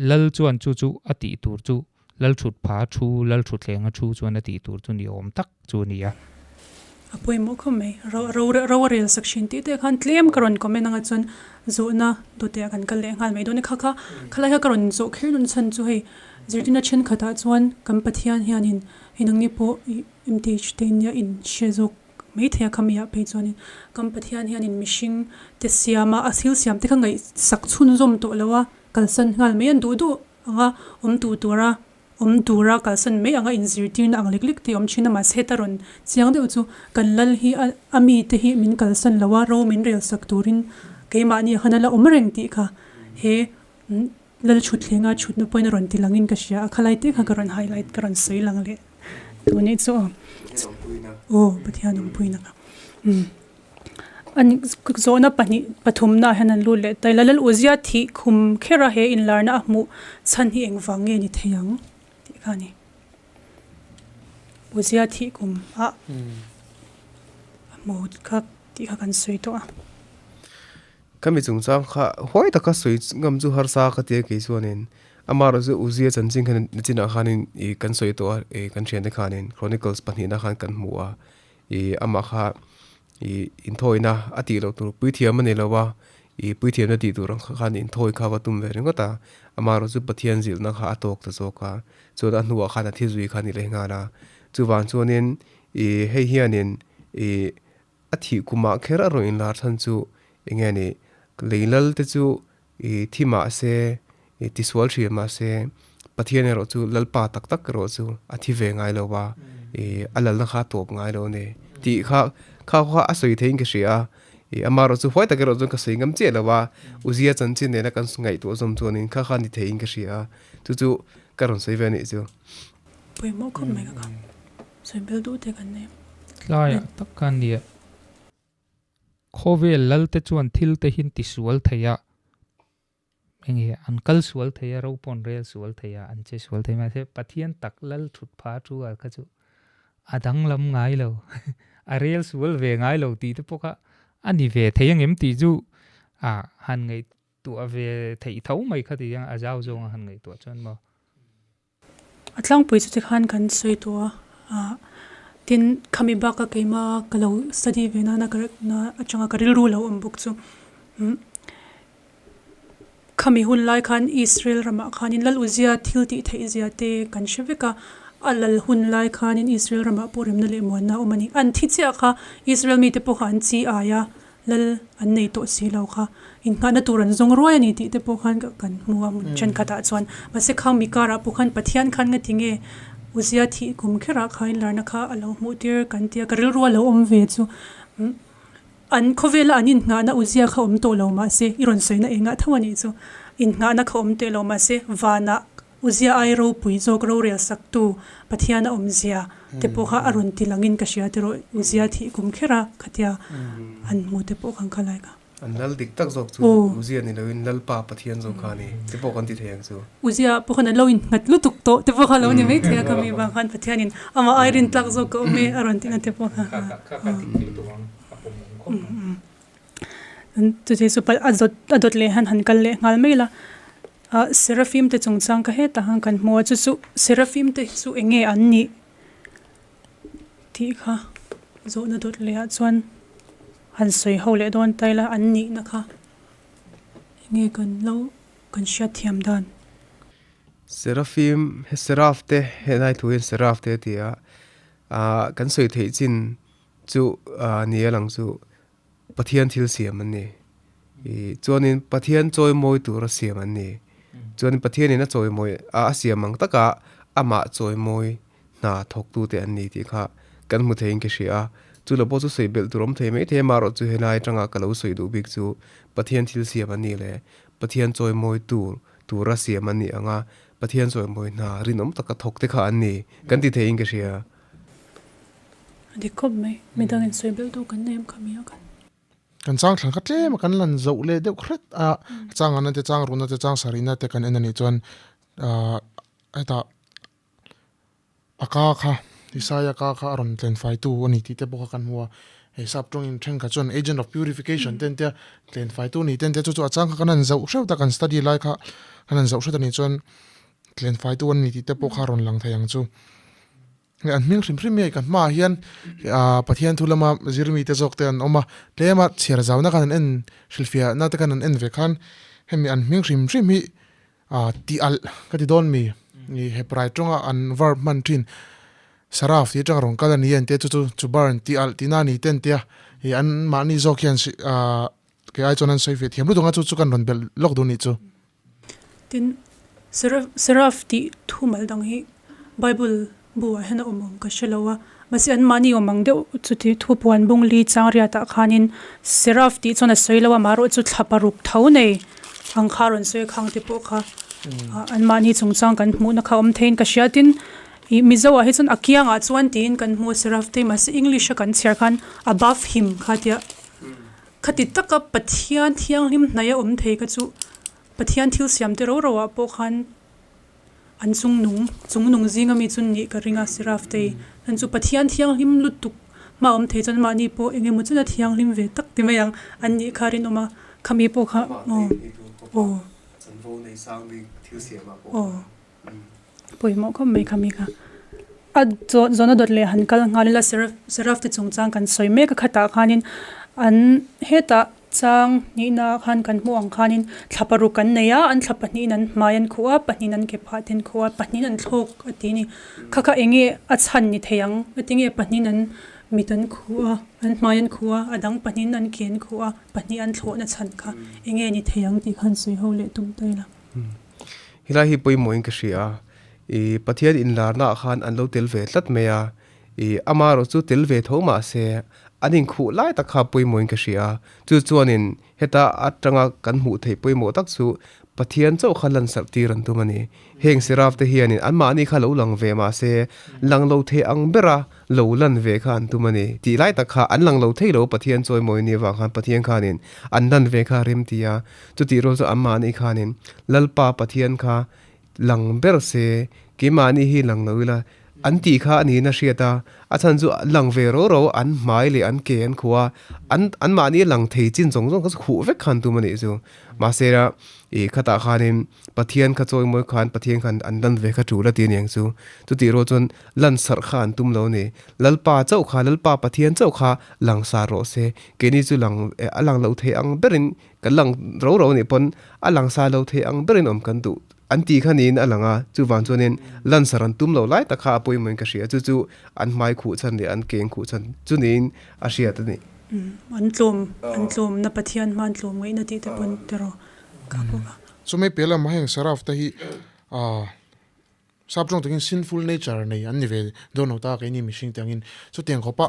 Lal chuan chu chu a tih tur chu Lal thut pha thu, Lal thutthleng a thu chuan a tih tur chu ni awm tak chu a ni a. A pawimawh khawp mai. Ro ro ro a rel sak thin tih te khan tlem ka rawn comment anga chuan zawhna dawteh ah kan kal leh nghal mai dawn a, kha kha khalai kha ka rawn zawh kher dawn chhan chu hei zirtirna thenkhatah chuan kan Pathian hianin Hei nangni pawh ih MTH te nia in hre zawk mai thei a khami ah phei chuanin kan Pathian hianin mihring te siam a a thil siam te kha ngaihsak chhunzawm tawh lo a kalsan nghal mai an duh duh anga awm duh tura awm tura kalsan mai anga inzirtirna ang lek lek te awm thin a mahse heta rawn chiang deuh chu kan lal hi a a mi te hi min kalsan lo a ro min rel sak turin keimahni ah khan a la awm reng tih kha he Lal thutthleng a thutna pawhin a rawn ti langin ka hria a, khalai te kha ka rawn highlight ka rawn sawi lang leh tun hi chu aw. Aw Pathian awmpuina kha. Umm a ni zawhna pahnih pathumna ah hian an lut leh ta ila Lal Uzia thih khum kher a he inlarna a hmuh chhan hi engvang nge ni thei ang tih kha a ni. Uzia thih kum ah a hmuh kha tih kha kan sawi tawh a. Ka mi chungchang kha huai taka sawi ngam chu harsa ka ti a kei chuanin amaherawh chu Uzia chanchin khan nichinah khanin ih kan sawi tawh a ih kan thiante khanin Chronicles pahnihna khan kan hmu a ih amah kha ih inthawina a tih loh tur puithiam a ni lo a ih puithiamna tih tur ang khan inthawi kha va tum ve ringawt a amaherawh chu Pathian zilhna kha a tawk ta zawk a chuan a hnuah khan a thi zui kha a ni leh nghal a chuvang chuanin ih hei hianin ih A thih kumah kher a rawn inlar chhan chu eng nge ni, lei lal te chu i thi mah se, i tisual hriat mah se, Pathian erawh chu Lalpa tak tak erawh chu a thi ve ngai lo va, i a lalna kha a tawp ngai lo a ni tih kha kha kha a sawi theiin ka hria a, i amaherawh chu huai tak erawh chuan ka sawi ngam chiah lo va, Uzia chanchin nena kan ngaihtuah zawm chuanin kha kha ni theiin ka hria a, chu chu ka rawn sawi ve a nih chu. Pawimawh khawp mai ka kha. Sawi bel duh te kan nei. Tlaiah tak khan nia. Khawvel lal te chuan thil te hin ti sual thei a, enge an kal sual thei a, ro pawn rel sual thei a, an che sual thei mahse Pathian tak lal thut pha thu ah kha chu a danglam ngai lo, a rel sual ve ngai lo tih te pawh kha a ni ve thei angem tih chu a han ngaihtuah ve theih tho mai kha ti ang a zau zawng a han ngaihtuah chuan maw. A tlangpui chu tikhan kan sawi tawh a, ah tin khami baka keima ka lo study ve nana ka na atanga ka rilru lo awm bawk chu umm khami hun lai khan Israel ramah khanin Lal Uzia thil tih theih zia te kan hre vek a, A lal hun lai khanin Israel ramah pawh remna leh muanna a awm a ni. An thi chiah kha Israel mite pawh kha an chi ai a, lal an nei tawh si lo kha. Innghahna tur an zawng ruai a ni tih te pawh khan kan hmu a hmun thenkhatah chuan. Mahse khang mi karah pawh khan Pathian khan ngati nge Uzia thih kum kherah kha inlarna kha a lo hmuh tir kan tia ka rilru a lo awm ve chu. An khawvela an innghahna Uzia kha awm tawh lo mahse i rawn sawina engah tho a nih chu. Innghahna kha awm teh lo mahse vanah Uzia ai ropui zawk rorel saktu Pathian a awmzia te pawh kha a rawn ti langin ka hria tiraw Uzia thih kum kher a khatia an hmu te pawh khan kha lai kha. An lal dik tak zawk chu Uzia ni loin Lalpa Pathian zawk kha a ni te pawh kan ti thei ang chu. Uzia pawh khan an lo innghat lutuk tawh te pawh kha lo ni mai thei a ka mi vang khan Pathianin amah ai rin tlak zawk ka awm e a rawn tihna te pawh kha. Chuti chu a dawt a dawt leh hian han kal leh nghal mai la ah Seraphim te chungchang ka hetah khan kan hmu a chu chu Seraphim te chu eng nge an nih tih kha zawhna dawt leh ah chuan han sawi ho leh dawn ta ila an nihna kha eng nge kan lo kan hriat thiam dan. Seraphim he Seraph te helai thu hian Seraph te a ti a ah kan sawi theih chin chu ni a lang chu Pathian thil siam an ni. I chuanin Pathian chawimawi tura siam an ni. Chuanin Pathianin a chawimawi a a siam ang taka amah chawimawi hna thawktute an ni tih kha kan hmu theiin ka hria a. Chu lo pawh chu sawi belh tur awm thei mai thei a, amaherawh chu helai atanga ka lo sawi duh bik chu Pathian thil siam an ni leh Pathian chawimawi tur tura siam an ni ang a, Pathian chawimawi hna rinawm taka thawk te kha an ni kan ti theiin ka hria. A dik khawp mai. Midang in sawi belh tu kan nei em kha mi a kan. Kan chang thlan kha tlem a kan lan zoh leh deuh hret a, chang ana te chang runa te chang sarihna te kan en a nih chuan ahh hetah a ka kha Isaiah ka kha a rawn tlen fai tu a ni tih te pawh kha kan hmu a, hei sap tawngin thenkhat chuan agent of purification te an tia tlen fai tu a ni te an tia chu chu a chang kha kan han zoh hreuh ta kan study lai kha kan han zoh hret a nih chuan tlen fai tu a ni tih te pawh kha a rawn lang thei ang chu. Hei an hming hrim hrim hi kan hmaah hian ah Pathian thu lama zirmi te zawk te an awm a, tlema chhiar zauna khan an en hrilhfiahna te khan an en ve khan hemi an hming hrim hrim hi ah tih alh ka ti dawn mi ih Hebrai tawnga an verb hman thin saraf tih atanga rawn kal a ni a entia chu chu chu burn tih alh tihna a ni te an tia ih an mahni zawk hian ah kei ai chuan an sawi ve thiam lutuk ang a chu chu kan rawn belh lawk duh a nih chu. Tin, Seraph tih thumal dang hi Bible bu ah hian a awm awm ka hre lo a, mahse anmahni awm ang deuh chuti thupuan bung li chang riatah khanin Seraph tih chuan a sawi lo a, marawh chu thla paruk tho nei ang kha a rawn sawi a khang te pawh kha anmahni chungchang kan hmuhna kha awm theiin ka hria. Tin, ih Mizo ah hi chuan a kiangah chuan tiin kan hmu a Seraph te mahse English a kan chhiar khan above him kha tia Khati taka Pathian thianghlim hnaih a awm thei kha chu Pathian thil siam te ro ro ah pawh khan an chungnung, chungnung zinga mi chu nih ka ring a Seraph te hi. Chu Pathian thianghlim lutuk hma awm thei chuan mahni pawh eng emaw chuna thianghlim ve tak ti mai ang an nih kha rinawm a, khami pawh kha aw aw aw pawimawh khawp mai khami kha. A zawhna dawt leh han kal nghal ila Seraph Seraph te chungchang kan sawi mek a khatah khanin an hetah chang nihna ah khan kan hmuh ang khanin thla paruk an nei a an thla pahnihin an hmai an khuh a pahnihin an ke phah te an khuh a pahnihin an thlawk a ti a ni kha kha eng nge a chhan ni thei ang engtin nge pahnihin an mit an khuh a an hmai an khuh a a dang pahnihin an ke an khuh a pahnih an thlawhna chhan kha eng nge ni thei ang tih khan sawi ho leh tum ta ila. Helai hi pawimawhin ka hria a, ih Pathian inlarna ah khan an lo tel ve tlat mai a, ih amaherawh chu tel ve tho mah se an inkhuh lai tak kha pawimawhin ka hria a, chu chuanin heta atanga kan hmuh theih pawimawh tak chu Pathian chauh kha lansarh tir an tum a ni. Heng Seraph te hianin anmahni kha lo lang ve mah se lang lo thei ang bera lo lan ve kha an tum a ni. Tih lai tak kha an lang lo thei lo Pathian chawimawi ni avang khan Pathian khanin an lan ve kha a rem ti a, Chutih rual chu anmahni khanin Lalpa Pathian kha lang ber se, keimahni hi lang lo ila an tih kha a niin a hriat a, a chhan chu lang ve ro ro an hmai leh an ke an khuh a, an anmahni lang thei chin zawng zawng kha chu khuh vek khan tum a nih chu. Mahse a ih khatah khanin Pathian kha chawimawi khan Pathian khan an lan ve kha tul a ti a niang chu. Chutih rual chuan lansarh kha an tum lo a ni. Lalpa chauh kha Lalpa Pathian chauh kha langsar rawh se, keini chu lang a lang lo thei ang berin Kan lang ro ro nih pawn a lang sa lo thei ang berin awm kan duh an tih kha niin a lang a, chuvang chuanin lansar an tum lo lai tak kha a pawimawhin ka hria, chu chu an hmai khuh chhan leh an keng khuh chhan chu niin a hriat a ni. An tlawm, an tlawmna Pathian hma an tlawm ngaihna tih te pawn tiraw kha bawk a. Chumai piah lamah heng Saraf te hi aah Sap tawng takin sinful nature nei an ni ve dawn lo ta keini mihring te angin. Chutiang khawpa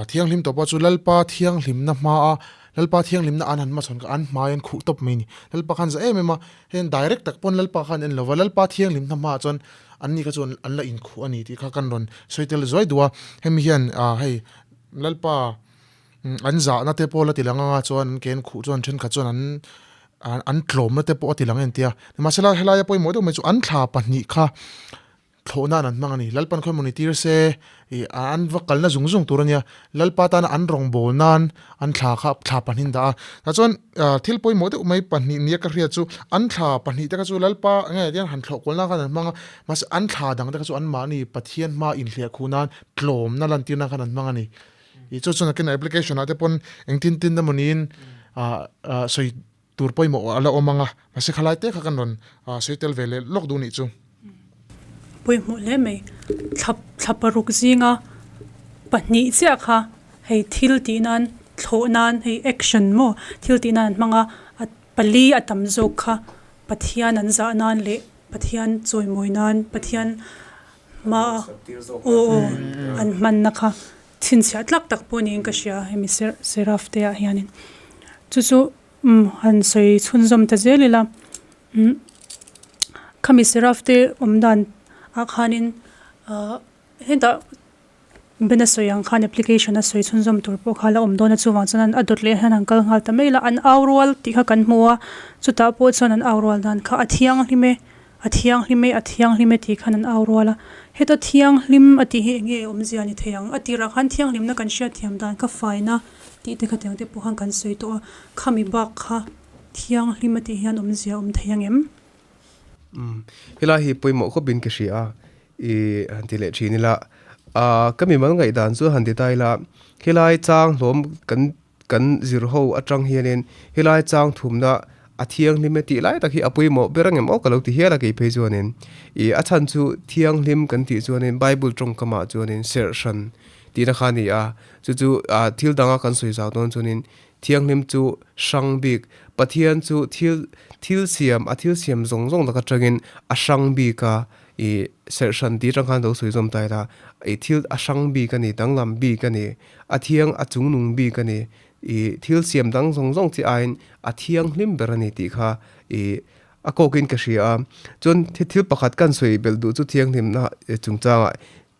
thianghlim tawpa chu Lalpa thianghlimna hmaa Lalpa thianghlimna an han hmachhawn kha an hmai an khuh tawp mai a ni. Lalpa khan za em em a, heng direct tak pawn Lalpa khan en lova Lalpa thianghlimna hmaah chuan an ni kha chu an la inkhuh a ni tih kha kan rawn sawi tel zuai duh a. Hemi hian hei Lalpa an zahna te pawh la ti lang anga chuan an ke an khuh chuan thenkhat chuan an an tlawmna te pawh a ti lang en tia. Nimahsela helaia pawimawh deuh mai chu an thla pahnih kha thlawh nan an hmang a ni. Lalpan khawi mawni tir se ih an va kalna zung zung tur a nia. Lalpa tana an rawngbâwl nan an thla kha thla pahnih an dah a. Tah chuan thil pawimawh deuh mai pahnih nia ka hriat chu an thla pahnih te kha chu Lalpa enge tiang han thlawh kual nan khan an hmang a. Mahse an thla dang te kha chu anmahni Pathian hma inhliah khuh nan tlawmna lantir nan khan an hmang a ni. Ih chu chuan nakin application ah te pawn engtin tin emaw niin ah sawi tur pawimawh a la awm ang a, mahse khalai te kha kan rawn sawi tel ve leh lawk duh nih chu. Pawimawh hle mai, thla thla paruk zinga pahnih chiah kha hei thil tih nan thlawh nan hei action maw thil tih nan an hmang a, a pali a tam zawk kha Pathian an zah nan leh Pathian chawimawi nan Pathian hma a aw aw an hmanna kha chhinchhiah tlak tak pawh niin ka hria hemi ser seraf te ah hianin chu chu umm han sawi chhunzawm ta zel ila umm khami seraf te awm dan ah khanin ahh hetah bena sawi ang khan application a sawi chhunzawm tur pawh kha a la awm dawn a chuvang chuan an a dawt leh hian an kal nghal ta mai la an au rual tih kha kan hmu a chutah pawh chuan an au rual dan kha a thianghlim e a thianghlim e a thianghlim e tih khan an au rual a heta thianghlim a tih hi eng nge awmzia ni thei ang a tirah khan thianghlimna kan hriatthiam dan kha faina tih te khatiang te pawh khan kan sawi tawh a khami bak kha thianghlim a tih hian awmzia awm thei ang em? Umm helai hi pawimawh khawpin ka hria a i han ti leh thin ila ah ka mimal ngaihdan chu han ti ta ila helai chang hlawm kan kan zir ho atang hianin helai chang thumna a thianghlim e tih lai tak hi a pawimawh ber ang em aw ka lo ti hial a kei phei chuanin ih a chhan chu thianghlim kan tih chuanin bible tawngkamah chuanin serh hran tihna kha a ni a chu chu ah thil danga kan sawi zau dawn chuanin Thianghlim chu hrang bik. Pathian chu thil thil siam, a thil siam zawng zawng tak atangin a hrang bik a, ih serhhran tih atang khan lo sawi zawm ta ila, ih thil a hrang bik a ni, danglam bik a ni, a thiang a chungnung bik a ni, ih thil siam dang zawng zawng chi aiin a thianghlim ber a ni tih kha ih a kawkin ka hria a. Chuan thil pakhat kan sawi belh duh chu thianghlimna chungchangah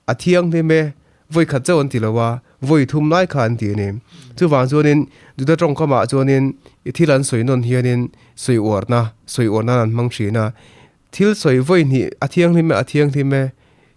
A thianghlim e, vawi khat chauh an ti lo a, vawi thum lai kha an ti a ni. Chuvang chuanin Juda tawngkamah chuanin i thil an sawi nawn hianin sawi uarna, sawi uar nan an hmang thin a. Thil sawi vawi hnih a thianghlim e, a thianghlim e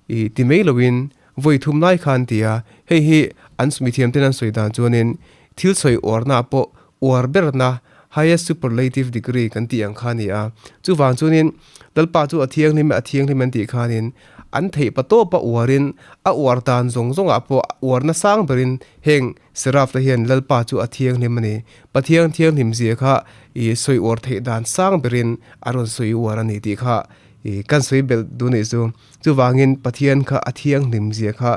i ti mai loin vawi thum lai kha an ti a. Hei hi an mithiam ten an sawi dan chuanin thil sawi uarna pawh uar berna, highest superlative degree, kan tih ang kha a ni a. Chuvang chuanin Lalpa chu a thianghlim e, a thianghlim an tih khanin an theih pa tawpa uarin a uar dan zawng zawngah pawh uarna sang berin heng Seraf te hian Lalpa chu a thianghlim a ni. Pathian thianghlim zia kha i sawi uar theih dan sang berin a rawn sawi uar a ni tih kha i kan sawi belh duh nih chu. Chuvangin Pathian kha a thianghlim zia kha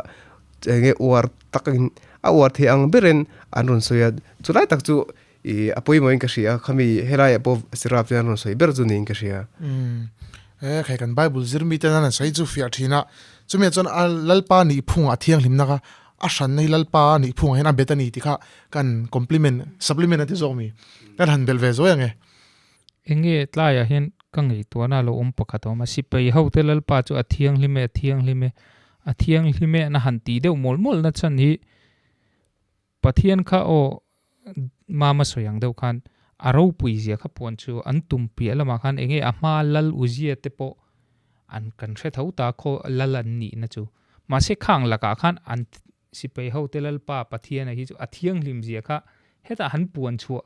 enge uar takin a uar thei ang berin an rawn sawi a, chulai tak chu ih a pawimawhin ka hria khami helaiah pawh Seraf te an rawn sawi ber chu niin ka hria. Umm he khai kan Bible zir mite nan an sawi chu fiah thin a, chumi ah chuan a Lalpa nih phungah a thianghlimna kha a hranna hi Lalpa nih phungah hian a bet a ni tih kha kan compliment supplement a ti zawk mi kan han belh ve zuai ang e. Enge tlaiah hian ka ngaihtuahna a lo awm pakhat a awm a, sipai hote Lalpa chu a thianghlim e, a thianghlim e, a thianghlim e na han tih deuh mawlh mawlh na chhan hi Pathian kha aw mama sawi ang deuh khan a ropui zia kha puan chu an tum piah lamah khan enge a hma Lal Uzia te pawh an kan hre tho ta khaw Lal an nihna chu mahse khang lakah khan an Sipai hote Lalpa Pathiana hi chu a thianghlim zia kha hetah han puan chhuah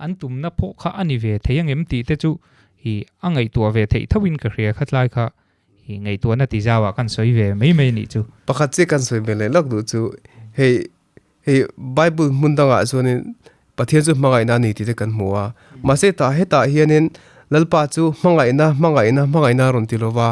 an tumna pawh kha a ni ve thei angem tih te chu hi a ngaihtuah ve theih tho in ka hria kha tlai kha hi ngaihtuahna ti zau ah kan sawi ve mai mai nih chu. Pakhat chiah kan sawi ve leh lawk duh chu hei hei Bible hmun dangah chuanin Pathian chu hmangaihna a ni tih te kan hmu a, mahse tah hetah hianin. Lalpa chu hmangaihna, hmangaihna, hmangaihna a rawn ti lo va,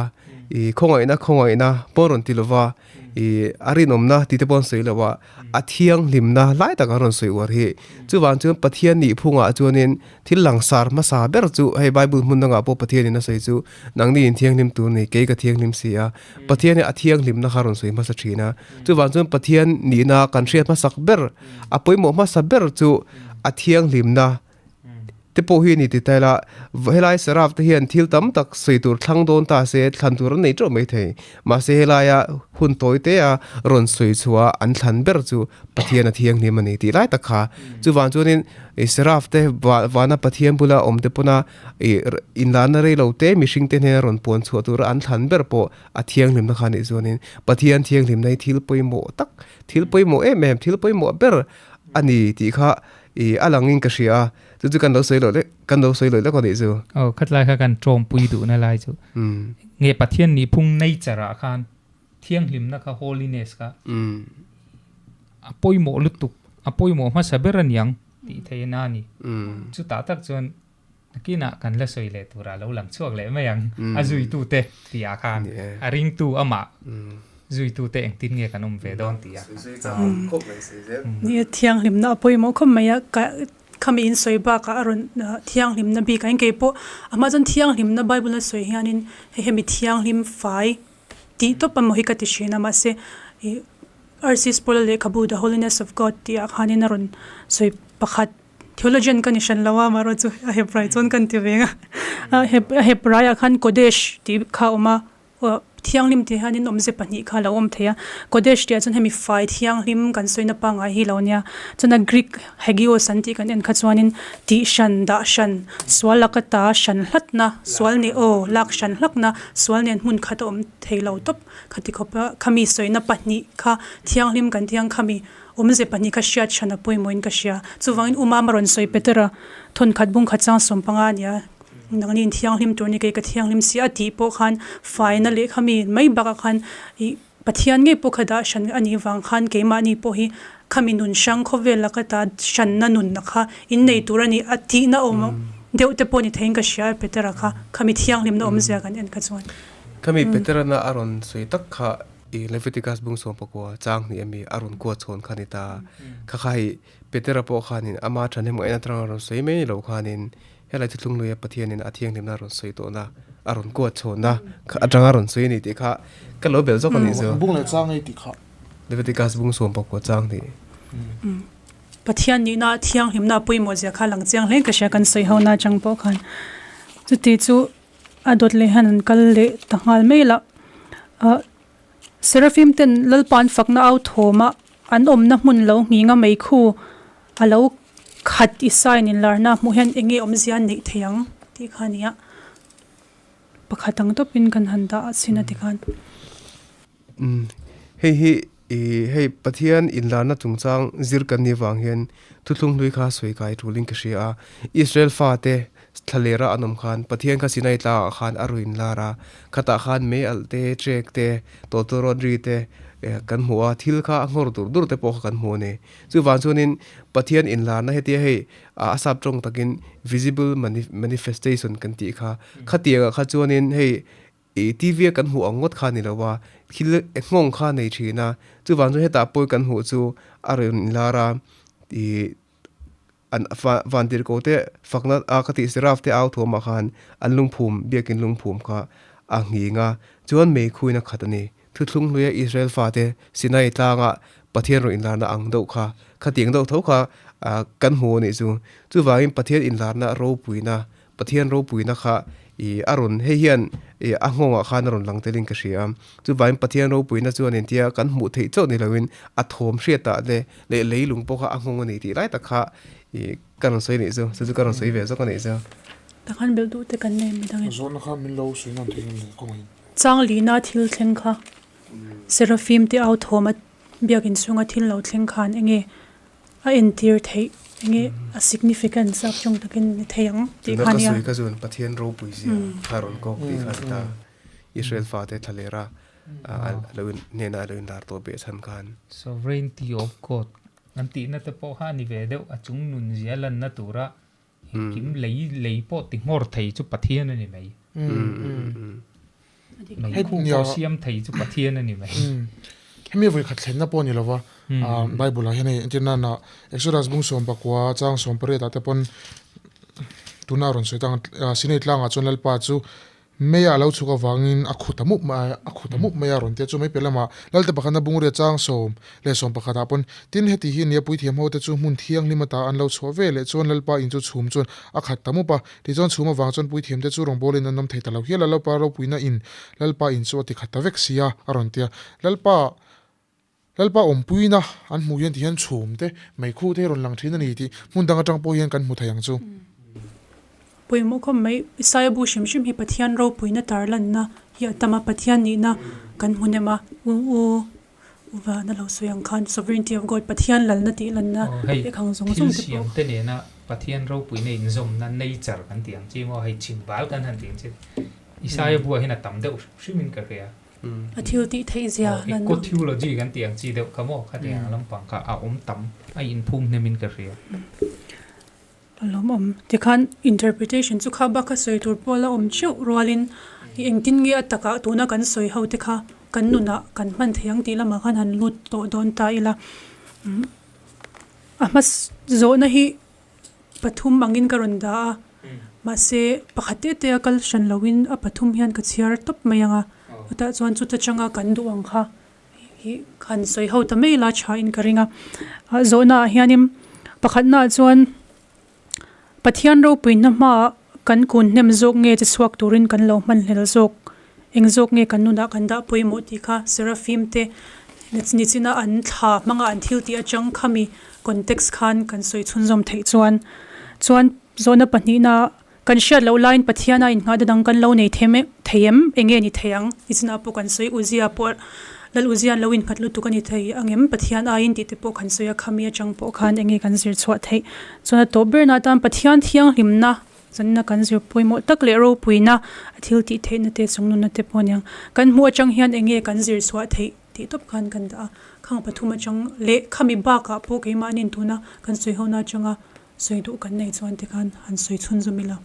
i khawngaihna, khawngaihna pawh a rawn ti lo va, i a rinawmna tih te pawh an sawi lo a, a thianghlimna lai tak a rawn sawi uar hi. Chuvang chuan Pathian nihphungah chuanin thil langsar hmasa ber chu hei Bible hmun dangah pawh Pathianin a sawi chu nangni in thianghlim tur ni, kei ka thianghlim si a. Pathian hi a thianghlimna kha a rawn sawi hmasa thin a. Chuvang chuan Pathian nihna kan hriat hmasak ber, a pawimawh hmasa ber chu a thianghlimna te pawh hi a ni ti ta ila, helai Saraf te hian thil tam tak sawi tur thlang dawn ta se thlan tur an nei teuh mai thei. Mahse helaia hun tawi te a rawn sawi chhuah an thlan ber chu Pathian a thianghlim a ni tih lai tak kha. Chuvang chuanin Saraf te vana Pathian bula awm te pawna inlana rei lo te mihring te hnena rawn puan chhuah tura an thlan ber pawh a thianghlimna kha a nih chuanin Pathian thianghlimna hi thil pawimawh tak, thil pawimawh em em, thil pawimawh ber a ni tih kha I a langin ka hria a, chu chu kan lo sawi loh lek, kan lo sawi loh lek anih chu. Aw, khatlai kha kan tawmpui duhna lai chu. Nge Pathian nihphung nature ah khan thianghlimna kha holiness kha a pawimawh lutuk, a pawimawh hmasa ber aniang tih theih a ni. Chutah tak chuan nakinah kan la sawi leh turah lo lang chhuak leh mai ang, a zuitute tihah khan a ringtu amah zuitute engtin nge kan awm ve dawn tihah khan. Ni a thianghlimna a pawimawh khawp mai a, ka khami in sawi bakah a rawn thianghlimna bikah hian keipawh a hma chuan thianghlimna Bible a sawi hianin hei hemi thianghlim fai tih tawp emaw hi ka ti thin a mahse ih RC Sproul-a lehkhabu The Holiness of God tihah khanin a rawn sawi pakhat. Theologian ka ni hran lo a, amaherawhchu chu a hep rai chuan kan ti ve a. A hep a hep raiah khan Kodesh tih kha a awm a, thianghlim tih hianin awmze pahnih kha a lo awm thei a. Kodesh tih ah chuan hemi fai thianghlim kan sawina pangngai hi lo nia. Chuan a Greek hagios an tih kan en kha chuanin tih hran, dah hran, sual laka ta hran hlatna, sual nih aw lak hran hlakna, sual nen hmun khat a awm thei lo tawp khati khawpa khami sawina pahnih kha thianghlim kan tih ang khami Awmze pahnih kha hriat hran a pawimawhin ka hria. Chuvangin u Mama rawn sawi Petera thawnkhat bung khat chang 15 a nia. Nangni in thianghlim tur ni kei ka thianghlim si a tih pawh khan faina leh kha mi mai bakah khan ih Pathian ngei pawh kha dah hran a nih vang khan keimahni pawh hi khami nun hrang khawvel laka ta hranna nunna kha innei tur a ni a tihna awm deuh te pawh ni theiin ka hria Petera kha khami thianghlimna awmzia kan en kha chuan. Khami Peterana a rawn sawi tak kha I Leviticus bung 19 chang hnih ami a rawn kuat chhawn kha ni ta. Kha kha hei Petera pawh khanin ama thahnem ngaihna atanga rawn sawi mai ni lo khanin helai thuthlung luia Pathianin a thianghlimna a rawn sawi tawhna a rawn kuat chhawnna kha atanga rawn sawi a ni tih kha ka lo belh zawk a nih chu. Bung leh chang ei tih kha. Leviticus bung 19 chang hnih. Pathian nihna thianghlimna a pawimawh zia kha lang chiang hle ka hria kan sawi ho na atang pawh khan. Chuti chu A dawt leh hian an kal leh ta nghal mai la. Ahh Seraphim ten Lalpa an fakna au thawm a, an awmna hmun lo nghing a meikhu a lo khat i sign in larna hmuh hian eng nge awmzia an neih thei ang tih kha a ni a. Pakhat ang tawpin kan han dah a sin a tikhan. Umm hei hi ih hei Pathian inlarna chungchang zir kan nih vang hian thuthlung hlui kha sawi kai tulin ka hria a. Israel fate thlalera an awm khan Pathian kha Sinai tlangah khan a rawn inlar a, khatah khan mei alh te, trek te, tawtawrawt ri te kan hmu a, thil kha a nghawr dur dur te pawh kha kan hmu a ni. Chuvang chuanin Pathian inlarna hetia hei a sap tawng takin visible manifestation kan tih kha, khatiangah kha chuanin hei I TV a kan hmuh ang ngawt kha ni lo a, thil nghawng kha nei thin a, chuvang chu hetah pawh kan hmuh chu a rawn inlar a, i an vantirhkoh te fakna a ka tih seraf te au thuamah khan an lungphum biakin lungphum kha a nghing a, chuan meikhuin a khat a ni. Thuthlung hluia Israel fate Sinai tlanga Pathian rawn inlarna ang deuh kha, khatiang deuh tho kha kan hmu a nih chu. Chuvangin Pathian inlarna ropuina Pathian ropuina kha i a rawn hei hian i a nghawngah khan a rawn lang telin ka hria a. Chuvangin Pathian ropuina chuan intia kan hmuh theih chauh ni loin a thawm hriatah te leh leilung pawh kha a nghawng a ni tih lai tak kha i ka rawn sawi nih chu, chu chu ka rawn sawi ve zawk a nih chu. Takhan belh duh te kan nei midangin. Zawhna kha min lo sawi ngam thei ngam kawngin. Changlina thil thleng kha Seraphim te au thawm a biakin chhunga thil lo thleng khan enge A entir theih enge a significance a chung takin ni thei ang tih kha nia. Tuna ka sawi kha chuan Pathian ropui zia kha rawn kawk tih kha a ni ta. Israel fate thlalera a lo in hnena a lo inlar tawh beh chhan khan. Sovereignty of God an tihna te pawh kha a ni ve deuh, a chung nun zia lanna tura. Engkim lei lei pawh ti nghawr thei chu Pathian a ni mai. Meikhu pawh siam thei chu Pathian a ni mai. Hemi vawi khat thlenna pawh a ni lova, Bible ah hian hei entir nana Exodus bung 14 chang 18 ah te pawn tuna a rawn sawi tang Sinai tlangah chuan Lalpa chu Mei a lo chhuk avangin a khu ta mup mai a, a khu ta mup mai a rawn ti a, chu mai piah lamah Lalte pakhatna bungria chang 11 ah pawn tin heti hi nia puithiam ho te chu hmun thianghlim ata an lo chhuah ve leh chuan Lalpa in chu chhum chuan a khat ta mup a, tichuan chhum avang chuan puithiam te chu rawngbawlin an awm thei ta lo hial a, Lalpa ropuina in Lalpa in chu a ti khat ta vek si a, a rawn ti a, Lalpa Lalpa awmpuina an hmuh hian tihian chhum te, meikhu te hi rawn lang thin a ni tih hmun dang atang pawh hian kan hmu thei ang chu. Pawimawh khawp mai, Isaiah bu hrim hrim hi Pathian ropuina tarlanna hi a tam a, Pathian nihna kan hmu nem a, u u Vana lo sawi ang khan Sovereignty of God, Pathian lalna tih lanna leh khang zawng zawng te pawh. Thil siam te nena Pathian ropuina inzawmna nature kan tih ang chi maw, hei chhimbal kan han tih ang chi Isaiah buah hian a tam deuh hrim hrimin ka hria. A thil tih theih zia lan. Ecotheology kan tih ang chi deuh kha maw khatiang ang lampang kha a awm tam a inphum hnemin ka hria. A lawmawm. Tikhan interpretation chu kha bak a sawi tur pawh la awm theuh rualin i engtin nge a takah tuna kan sawi ho te kha kan nunah kan hman thei ang tih lamah khan han lut tawh dawn ta ila. A hma zawhna hi Pathum angin ka rawn dah a, mahse pakhat te te a kal hran loin a pathum hian ka chhiar tawp mai ang a, chutah chuan chuta changa kan duh ang kha hi han sawi ho ta mai la thain ka ring a. Zawhnaah hianin pakhatnaah chuan Pathian ropuina hmaah kan kun hnem zawk nge che chhuak turin kan lo hman hlel zawk, eng zawk nge kan nunah kan dah pawimawh tih kha Seraphim te nichina an thla hmanga an thil tih atang khami Context khan kan sawi chhunzawm theih chuan chuan zawhna pahnihna kan hriat loh laiin Pathiana inngahna dang kan lo nei them thei em? Enge ni thei ang? Nichina pawh kan sawi Uzia pawh Lal Uzia'n lo innghat lutuk a ni thei angem? Pathian aiin tih te pawh kan sawi a, khami atang pawh khan enge kan zir chhuah theih? Chuan a tawp berna atan Pathian thianghlimna zanna kan zir pawimawh tak leh ropuina a thil tih theihna te chungnunna te pawh aniang kan hmuh atang hian enge kan zir chhuah theih? Tih tawp khan kan dah a, khang pathum atang leh khami bakah pawh keimahni'n tuna kan sawi hona atanga sawi duh kan nei chuan tikhan han sawi chhunzawm ila.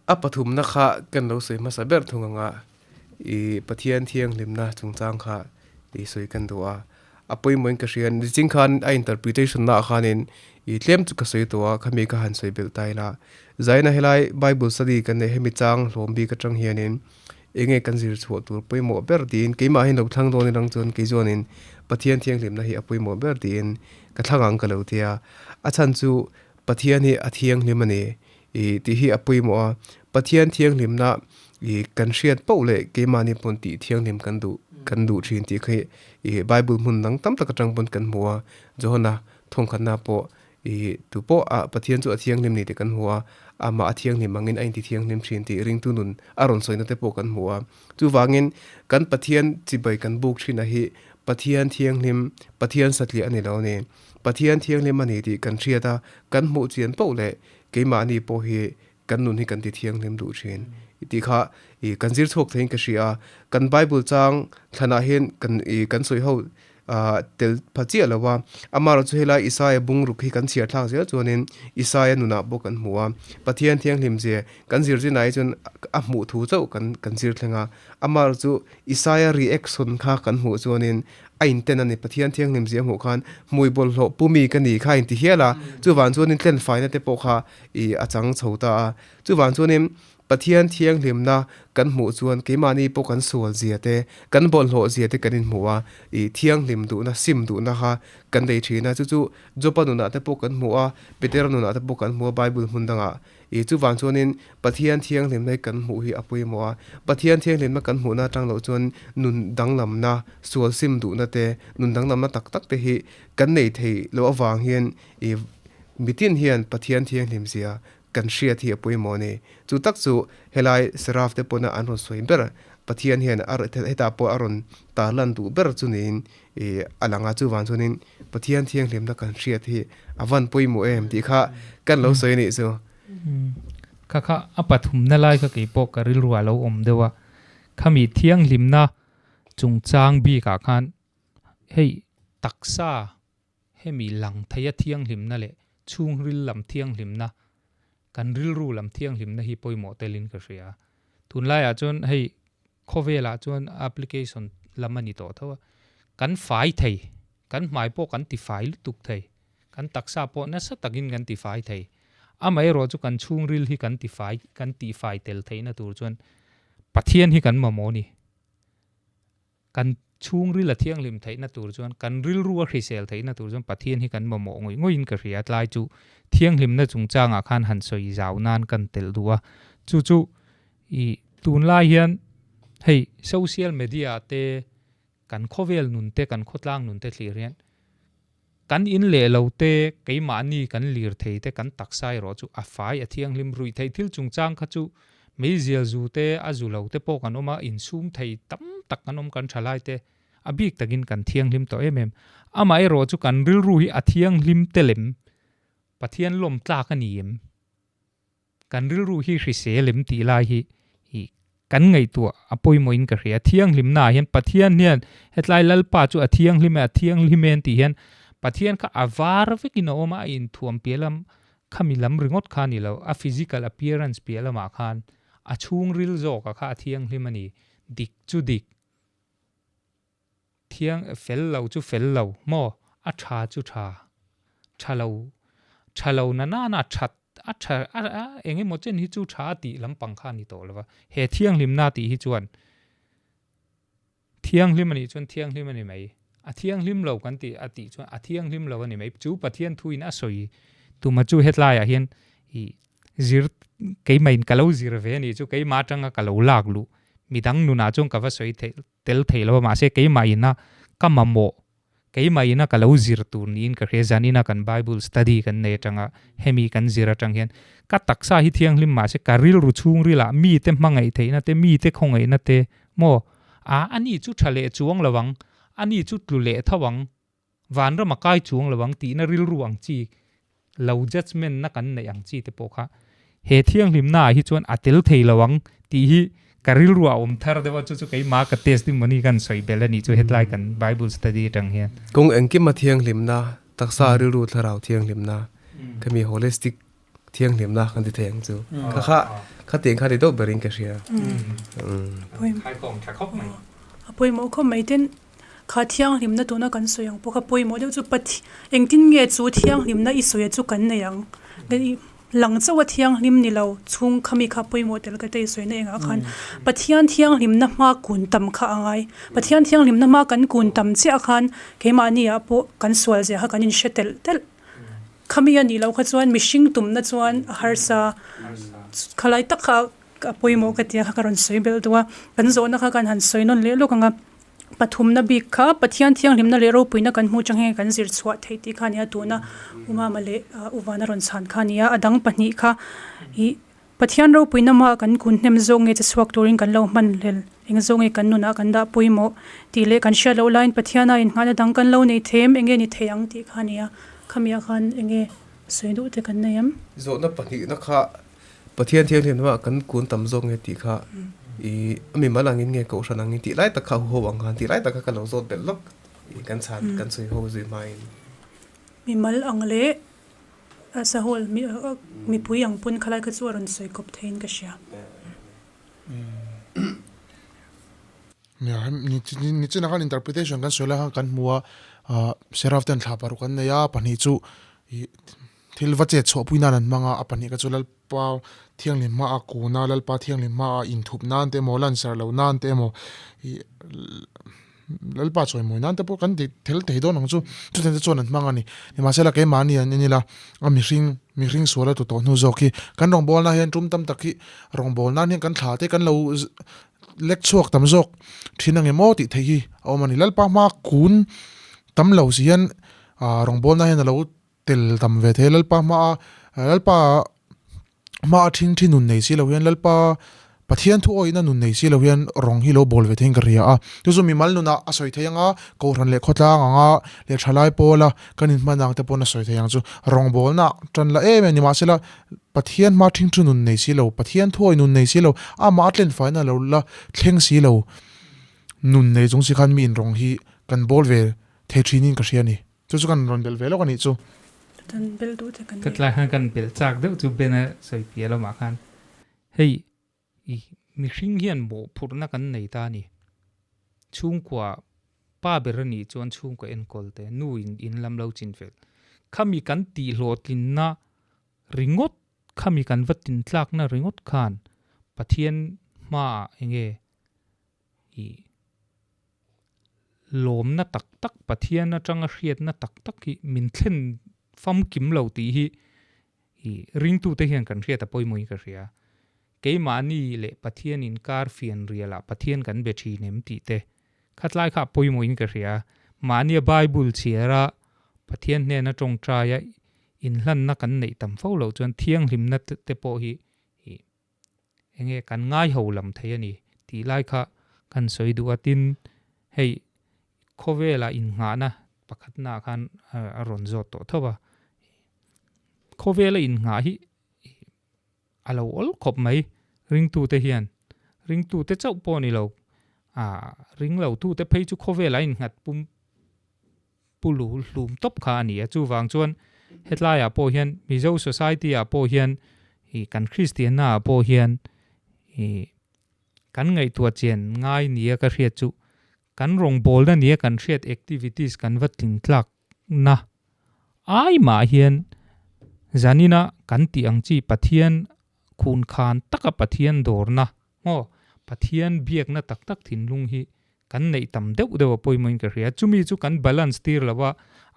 A pathumna kha kan lo sawi hmasa ber thung anga i Pathian thianghlimna chungchang kha i sawi kan duh a, a pawimawhin ka hria niching khan a interpretation naah khanin i tlem chu ka sawi tawh a, khami kha han sawi belh ta ila. Zaina helai Bible study kan neih hemi chang hlawm bik atang hianin Enge kan zir chhuah tur pawimawh ber tiin keimah hian lo thlang dawn ilang chuan kei chuanin Pathian thianghlimna hi a pawimawh ber tiin ka thlang ang ka lo ti a. A chhan chu Pathian hi a thianghlim a ni i tih hi a pawimawh a. Pathian thianghlimna i kan hriat poh leh keimahni pawn tih thianghlim kan duh kan duh thin tih khi i Bible hmun dang tam tak atang pawn kan hmu a. Johana thawngkhatna pawh I tu pawh a Pathian chu a thianghlim ni tih kan hmu a, amah a thianghlim angin a inti thianghlim thin tih ringtu nun a rawn sawina te pawh kan hmu a. Chuvangin kan Pathian chibai kan buk thin a hi Pathian thianghlim, Pathian satliah a ni lo a ni. Pathian thianghlim a ni tih kan hriat a, kan hmuh chian poh leh keimahni pawh hi kan nun hi kan ti thianghlim duh thin tih kha i kan zir chhuak theiin ka hria a. Kan Bible chang thlanah hian kan i kan sawi ho ah tel pha chiah lo a, amaherawhchu helai Isaia bungruk hi kan chhiar thlak zel chuanin Isaia nunah pawh kan hmu a, Pathian thianghlim zia kan zir zin ah hi chuan a hmuh thu chauh kan kan zir thleng a, amaherawhchu Isaia reaction kha kan hmuh chuanin a inten a ni, Pathian thianghlim zia hmuh khan hmui bawlhhlawh pu mi ka ni kha a inti hial a, chuvang chuanin tlenfaina te pawh kha ih a chang chho ta a, chuvang chuanin Pathian thianghlimna kan hmuh chuan keimahni pawh kan sual zia te, kan bawlhhlawh zia te kan inhmu a, ih thianghlim duhna, sim duhna kha kan nei thin a, chu chu Jopa nunah te pawh kan hmu a, Petera nunah te pawh kan hmu a Bible hmun dangah. Ih chuvang chuanin Pathian thianghlimna hi kan hmuh hi a pawimawh a, Pathian thianghlimna kan hmuhna atang loh chuan nun danglamna, sual sim duhna te, nun danglamna tak tak te hi kan nei thei loh avang hian ih mitin hian Pathian thianghlim zia Kan hriat hi a pawimawh a ni. Chu tak chu helai Seraph te pawna an rawn sawi ber, Pathian hian a hetah pawh a rawn tarlan duh ber chu niin ih a lang a, chuvang chuanin Pathian thianghlimna kan hriat hi a van pawimawh em tih kha kan lo sawi a nih chu. Kha kha a pathumna lai kha keipawh ka rilru ah lo awm deuh a, khami thianghlimna chungchang bikah khan hei taksa Hemi lang theia thianghlimna leh Chhungril lam thianghlimna, kan rilru lam thianghlimna hi pawimawh telin ka hria. Tunlaiah chuan hei khawvelah chuan application lam a ni tawh tho a, kan fai thei, kan hmai pawh kan tifai lutuk thei, kan taksa pawh nasa takin kan tifai thei. Amaherawh chu kan chhungril hi kan tifai, kan tihfai tel theihna tur chuan Pathian hi kan mamawh a ni. Kan chhungril a thianghlim theihna tur chuan, kan rilru a hrisel theihna tur chuan Pathian hi kan mamawh ngawih ngawih in ka hria. Tlai chu thianghlimna chungchangah khan han sawi zau nan kan telh duh a. Chu chu i tunlai hian hei social media te kan khawvel nun te, kan khawtlang nun te thlir hian kan in leh lo te, keimahni kan lir thei te, kan taksa erawh chu a fai a thianghlim ruih theih thil chungchang kha chu meizial zu te, a zu lo te pawh kan awm a, insum thei tam tak kan awm kan tha lai te a bik takin kan thianghlim tawh em em. Amaherawh chu kan rilru hi a thianghlim telem, Pathian lawm tlak a ni em? Kan rilru hi hrisel em tih lai hi i kan ngaihtuah a pawimawhin ka hria. Thianghlimna ah hian Pathian hian hetlai Lalpa chu a thianghlim e, a thianghlim e an tih hian Pathian kha a var vekin a awm a, a inthuam piah lam khami lam ringawt kha a ni lo, a physical appearance piah lamah khan a chhungril zawkah kha a thianghlim a ni. Dik chu dik. Thiang fel lo chu fel lo maw? A tha chu tha. Tha lo, tha lo na nana that a tha a a eng emaw chen hi chu tha a tih lampang kha a ni tawh lo va. He thianghlimna tih hi chuan thianghlim a nih chuan thianghlim a ni mai. A thianghlim lo kan tih a tih chuan a thianghlim lo a ni mai. Chu Pathian thuin a sawi tuma chu hetlaiah hian ih zir keimahin ka lo zir ve a nih chu keimah atanga ka lo lak luh midang nunah chuan ka va sawi theih tel thei lo a, mahse keimah ina ka mamawh, keimah ina ka lo zir tur niin ka hria, zanina kan Bible study kan nei atanga hemi kan zir atang hian ka taksa hi thianghlim mahse ka rilru chhungrilah mite hmangaih theihna te, mite khawngaihna te maw a ani chu tha leh chuang lo ang, ani chu tlu leh tho ang, vanram a kai chuang lo ang tihna rilru ang chi lo judgement na kan neih ang chi te pawh kha he thianghlimna ah hi chuan a tel thei lo ang tih hi ka rilru ah awm thar deuh a, chu chu keimah ka testimony kan sawi belh a nih chu hetlai kan bible study atang hian. Kawng engkima thianghlimna, taksa rilru thlarau thianghlimna, khami holistic thianghlimna kan ti thei ang chu. Kha kha kha tiang kha ti deuh berin ka hria. A pawimawh khawp mai ten kha thianghlimna tuna kan sawi ang pawh kha pawimawh deuh chu Pathi engtin nge chu thianghlimna i sawi chu kan nei ang lang chauh a thianghlim ni lo chhung khami kha pawimawh tel ka te i sawina engah khan Pathian thianghlimna hma kun tam kha a ngai Pathian thianghlimna hma kan kun tam chiah khan keimahni ah pawh kan sual zia kha kan inhre telh telh. Khami a nih loh kha chuan mihring tumna chuan a harsa khalai tak kha a pawimawh ka tia kha ka rawn sawi belh duh a, kan zawhna kha kan han sawi nawn leh lawk ang a, pathumna bik kha Pathian thianghlimna leh ropuina kan hmuh chang hian kan zir chhuah theih tih kha a nia tuna Umama leh Uvana rawn chhan kha a nia, a dang pahnih kha ih Pathian ropuina mah kan kun hnem zawk nge che chhuak turin kan lo hman hlel, eng zawk nge kan nunah kan dah pawimawh tih leh kan hriat loh laiin Pathiana innghahna dang kan lo nei them eng nge ni thei ang tih kha a nia, khamiah khan eng nge sawi duh te kan nei em? Zawhna pahnihna kha Pathian thianghlimna mah kan kun tam zawk nge tih kha i a mimal angin nge kohhran angin tih lai tak kha a huho ang khan tih lai tak kha ka lo zawt belh lawk i kan chhan kan sawi ho zui hmain. Mimal ang leh A sahul mipui ang pawn khalai kha chu a rawn sawi kawp theiin ka hria. Nichina khan interpretation kan sawi lai khan kan hmu a, Seraf ten thla paruk an nei a, pahnih chu thil va chet chhuah pui nan an hmang a, a pahnih kha chu Lalpa thianghlim hma a kun a, Lalpa thianghlim hma a inthup nan te emaw, lansar lo nan te emaw Lalpa chawimawi nan te pawh kan ti thel thei dawn ang chu, chutiang te chuan an hmang a ni. Nimahsela keimahni an en ila a mihring mihring sual a tu tawh hnu zawk hi kan rawngbawlna hian tum tam tak hi rawngbawlna nan hian kan thla te kan lo lek chhuak tam zawk thin ang em aw tih theih hi a awm a ni. Lalpa hma kun tam lo si hian ah rawngbawlna hian a lo tel tam ve thei a, Lalpa hmaa Lalpa hmaa thing thi nun nei si lo hian Lalpa Pathian thu awihna nun nei si lo hian rawng hi lo bawl ve theiin ka hria a. Chu chu mimal nunah a sawi thei ang a, Kohhran leh khawtlang anga leh thalai pawla kan inhman ang te pawn a sawi thei ang chu. Rawng bawlna tan la em em ni mahsela Pathian hmaa thing thu nun nei si lo, Pathian thu awih nun nei si lo, amah a tlenfaina lo la thleng si lo nun nei chung si khan mi inrawng hi kan bawl ve thei thinin ka hria a ni. Chu chu kan rawn belh ve lawk a nih chu. Dan belh duh te kan nei. Ka tlai khan kan belh chak deuh chu Ben-a sawi piah lamah khan hei i mihring hian mawhphurhna kan nei ta a ni. Chhungkua pa ber a nih chuan chhungkua enkawl te, nu in in lam lo chin fel. Khami kan tihhlawhtlinna ringawt, khami kan va tintlakna ringawt khan Pathian hmaah enge i lawmna tak tak, Pathian atanga hriatna tak tak hi min thlen famkim lo tih hi i ringtute hian kan hriat a pawimawhin ka hria. Keimahni leh Pathian inkar fian rialah Pathian kan be thin em tih te khatlai kha a pawimawhin ka hria. Mahnia Bible chhiara Pathian hnena tawngtaia inhlanna kan neih tam fo loh chuan thianghlimna te pawh hi i enge kan ngai ho lam thei a ni tih lai kha kan sawi duh a, tin hei khawvela innghahna pakhatna ah khan a rawn zawt tawh tho a, khawvela innghah hi a lo awl khawp mai ringtute hian ringtute chauh pawh ni lo ah ringlotute phei chu khawvela innghat pum pu lu hlum tawp kha a ni a, chuvang chuan hetlaiah pawh hian Mizo society ah pawh hian ih kan Kristianna ah pawh hian ih kan ngaihtuah chian ngai nia ka hriat chu kan rawngbawlna nia kan hriat activities kan va tling tlak na ai mah hian zanina kan tih ang chi Pathian khun khan taka Pathian dawrna maw Pathian biakna tak tak thinlung hi kan neih tam deuh deuh a pawimawhin ka hria. Chumi chu kan balance tir lo a,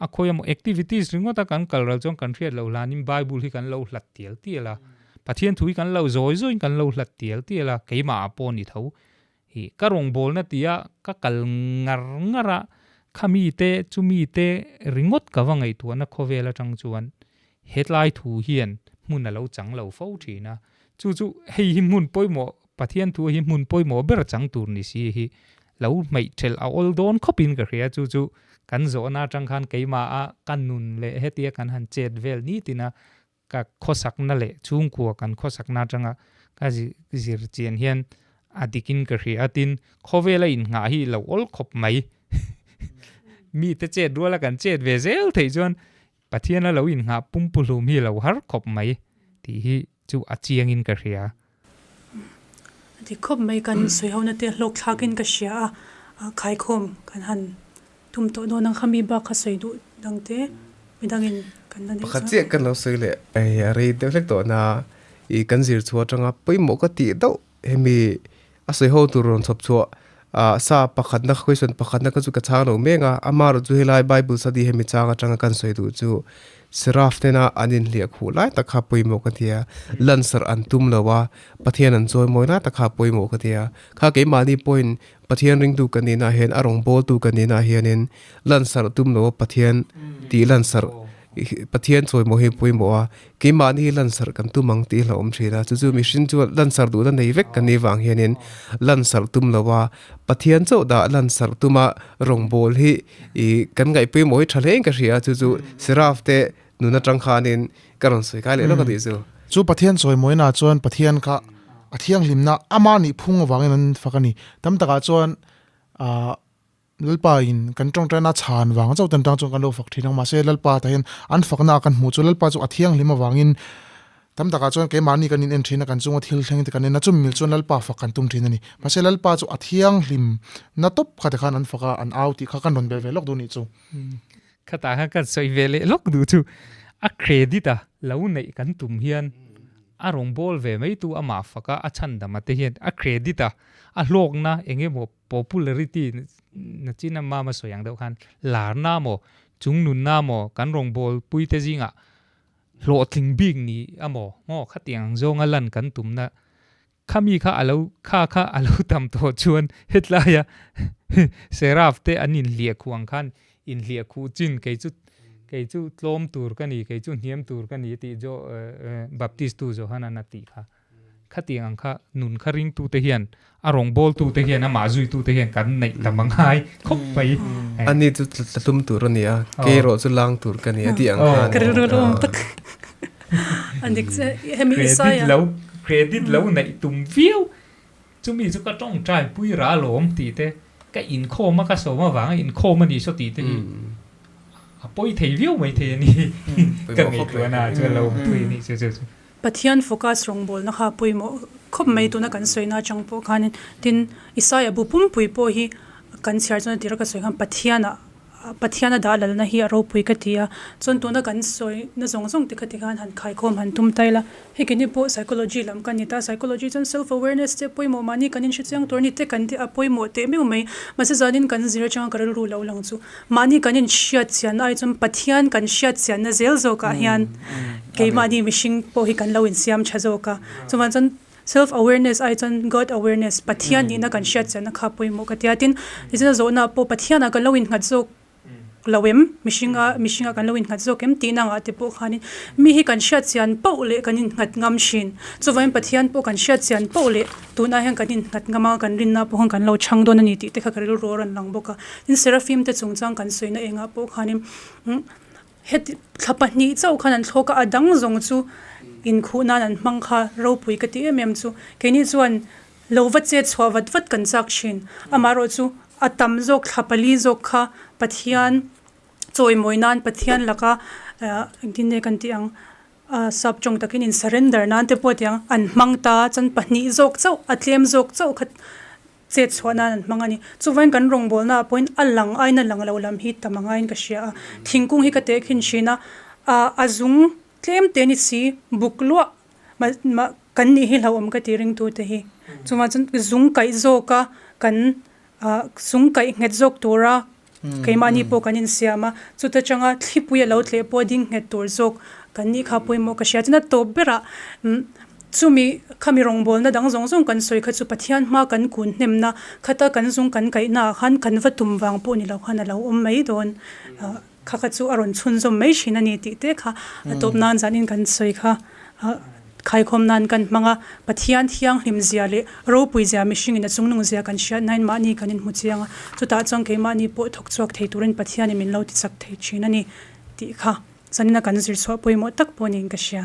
a khawi emaw activities ringawt a kan kal ral chuan kan hriat loh hlanin Bible hi kan lo hlat tial tial a, Pathian thu hi kan lo zawi zawiin kan lo hlat tial tial a, keimah ah pawh ni tho. Hi ka rawngbawlna tia ka kal ngar ngar a, khami te chumi te ringawt ka va ngaihtuahna khawvel atang chuan hetlai thu hian hmun a lo chang lo fo thin a. Chu chu hei hi hmun pawimawh Pathian thu hi hmun pawimawh ber chang tur ni si hi lo hmeih thelh a awl dawn khawpin ka hria. Chu chu kan zawhna atang khan keimaha ka nun leh hetia kan han chet vel nitina ka khawsakna leh chhungkua kan khawsakna atanga ka zir chian hian a dikin ka hria. Tin, khawvela innghah hi lo awl khawp mai. Mite chet ruala kan chet ve zel theih chuan Pathiana lo innghah pumpuhlum hi lo har khawp mai tih hi chu a chiangin ka hria. A ti khawp mai, kan sawi ho na te hlawk thlak in ka hria a, khaikhawm kan han tum tawh dawn ang kha mi bak kha sawi duh dang te midang in kan la neih Pakhat chiah kan lo sawi leh a rei deuh hlek tawh na i kan zir chhuah atanga pawimawh ka tih deuh hemi a sawi ho tur rawn chhawp chhuah ah sa pakhatna question pakhatna kha chu ka chhang lo mek a, amaherawhchu chu helai bible study hemi chang atanga kan sawi duh chu Seraph tena an inhliah khuh lai tak kha pawimawh ka ti a, lansarh an tum lo a, Pathian an chawimawi lai tak kha pawimawh ka ti a. Kha keimahni pawhin Pathian ringtu kan nihna ah hian, a rawngbawltu kan nihna ah hianin lansarh tum lo a Pathian tih lansarh, Pathian chawimawi hi pawimawh a, keimahni hi lansarh kan tum ang tih hlauhawm thin a. Chu chu mihring chuan lansarh duhna nei vek kan nih vang hianin lansarh tum lo a, Pathian chauh dah lansarh tuma rawngbâwl hi ih kan ngaih pawimawh hi ṭha hlein ka hria a, chu chu Seraph te nun aṭang khanin ka rawn sawi kai leh lawk a tih chu. Chu Pathian chawimawina chuan Pathian kha a thianghlimna ama nih phung avangin an fak a ni. Tam takah chuan ah Lalpa in kan ṭawngṭaina chhan vang chauh tan ṭang chuan kan lo fak ṭhin ang. Mahse Lalpa tah hian an fakna a kan hmuh chu Lalpa chu a thianghlim avangin Tam takah chuan keimahni kan in en thin a, kan chunga thil thleng te kan en a, chumi mil chuan Lalpa fak kan tum thin a ni. Mahse Lalpa chu a thianghlim na tawp kha te khan an fak a, an au tih kha kan rawn bel ve lawk duh nih chu. Khatah khan kan sawi ve leh lawk duh chu a credit a lo neih kan tum hian a rawn bawl ve mai tu amah fak a, a chhandam a te hian a credit a, a hlawkna eng emaw popularity na chin a mama sawi ang deuh khan larna maw chungnunna maw kan rawngbawlpui te zingah hlawhtling bik ni a maw? Maw khatiang ang zawnga lan kan tumna khami kha a lo kha kha a lo tam tawh chuan hetlaia Seraph te an inhliah khuh ang khan inhliah khuh chin kei chu kei chu tlawm tur ka ni kei chu hniam tur ka ni tih Jo Baptist tu Johanan a tih kha. Khatiang ang kha nun kha ringtute hian a rawngbawltute hian amah zuitute hian kan neih tam a ngai khawp mai. Ani chu tlatlum tur a ni a, kei erawh chu lang tur ka ni a tih ang khan. Ka rilru lo awm tak. A dik che hemi Isaiah. Credit lo credit lo neih tum viau chumi chu ka tawngtai pui ra lawm tih te ka inkhawm a ka sawm avanga inkhawm a ni saw tih te hi. A pawi thei viau mai thei a ni. Ka ngaihtuahna ah chuan lo awm thui a nih chu chu chu. Pathian focus rawngbawlna kha pawimawh khawp mai tuna kan sawina atang pawh khanin tin Isaia bu pumpui pawh hi kan chhiar chuan a tira ka sawi khan Pathianah Pathiana dah lalna hi a ropui ka ti a, chuan tuna kan sawi na zawng zawng te kha tikhan han khaikhawm han tum ta ila, hei keini pawh psychology lam kan ni ta, psychology chuan self awareness te pawimawh mahni kan inhrechiang tur a ni te kan ti a pawimawh teh meuh mai, mahse zanin kan zir atanga ka rilru lo lang chu mahni kan inhriat chian ai chuan Pathian kan hriat chianna zel zawkah hian keimahni mihring pawh hi kan lo insiam tha zawk a, chuvang chuan Self awareness ai chuan God awareness, Pathian nihna kan hriat chianna kha pawimawh ka ti a. Tin, tichuan a zawhna pawh Pathianah kan lo innghat zawk lo em? Mihringa mihringah kan lo innghat zawk em? Tihna angah te pawh khanin mi hi kan hriat chian poh leh kan innghat ngam thin. Chuvangin Pathian pawh kan hriat chian poh leh tunah hian kan innghat ngam a, kan rinna pawh khan kan lo chhang dawn a ni tih te kha ka rilru a rawn lang bawk a. Tin, Seraphim te chungchang kan sawina engah pawh khanin Heti thla pahnih chauh khan an thlawk a, a dang zawng chu inkhuh nan an hmang kha ropui ka ti em em chu. Keini chuan lo va chet chhuah vat vat kan chak thin. Amaherawh chu a tam zawk thla pali zawk kha Pathian chawimawi nan Pathian laka engtin nge kan tih ang sap tawng takin in surrender nan te pawh tiang an hmang ta chuan pahnih zawk chauh a tlem zawk chauh kha Chet chhuah nan an hmang a ni. Chuvangin kan rawngbawlna ah pawhin a lang aiin a lang lo lam hi tam a ngaiin ka hria a. Thingkung hi ka tehkhin thin a, a zung tlem te ni si buk luah mah mah kan nih hi hlauhawm ka tih ringtu te hi. Chuvang chuan zung kaih zawk a kan ah zung kaih nghet zawk tura keimahni pawh kan insiam a, chuta tanga thlipui a lo tleh pawh ding nghet tur zawk kan nih kha pawimawh ka hria. Chuan a tawp berah chumi khami rawngbawlna dang zawng zawng kan sawi kha chu Pathian hma kan kun hnemna khata kan zung kan kaihna ah khan kan va tum vang pawh ni lo khan a lo awm mai dawn kha kha chu a rawn chhunzawm mai thin a ni tih te kha a tawp nan zanin kan sawi kha. Khaikhawm nan kan hmang a, Pathian thianghlim zia leh ropui zia mihringin a chungnung zia kan hriat nain mahni kan inhmu chiang a, chutah chuan keimahni pawh thawk chhuak thei turin Pathianin min lo tichak thei thin a ni tih kha zanina kan zir chhuah pawimawh tak pawh niin ka hria.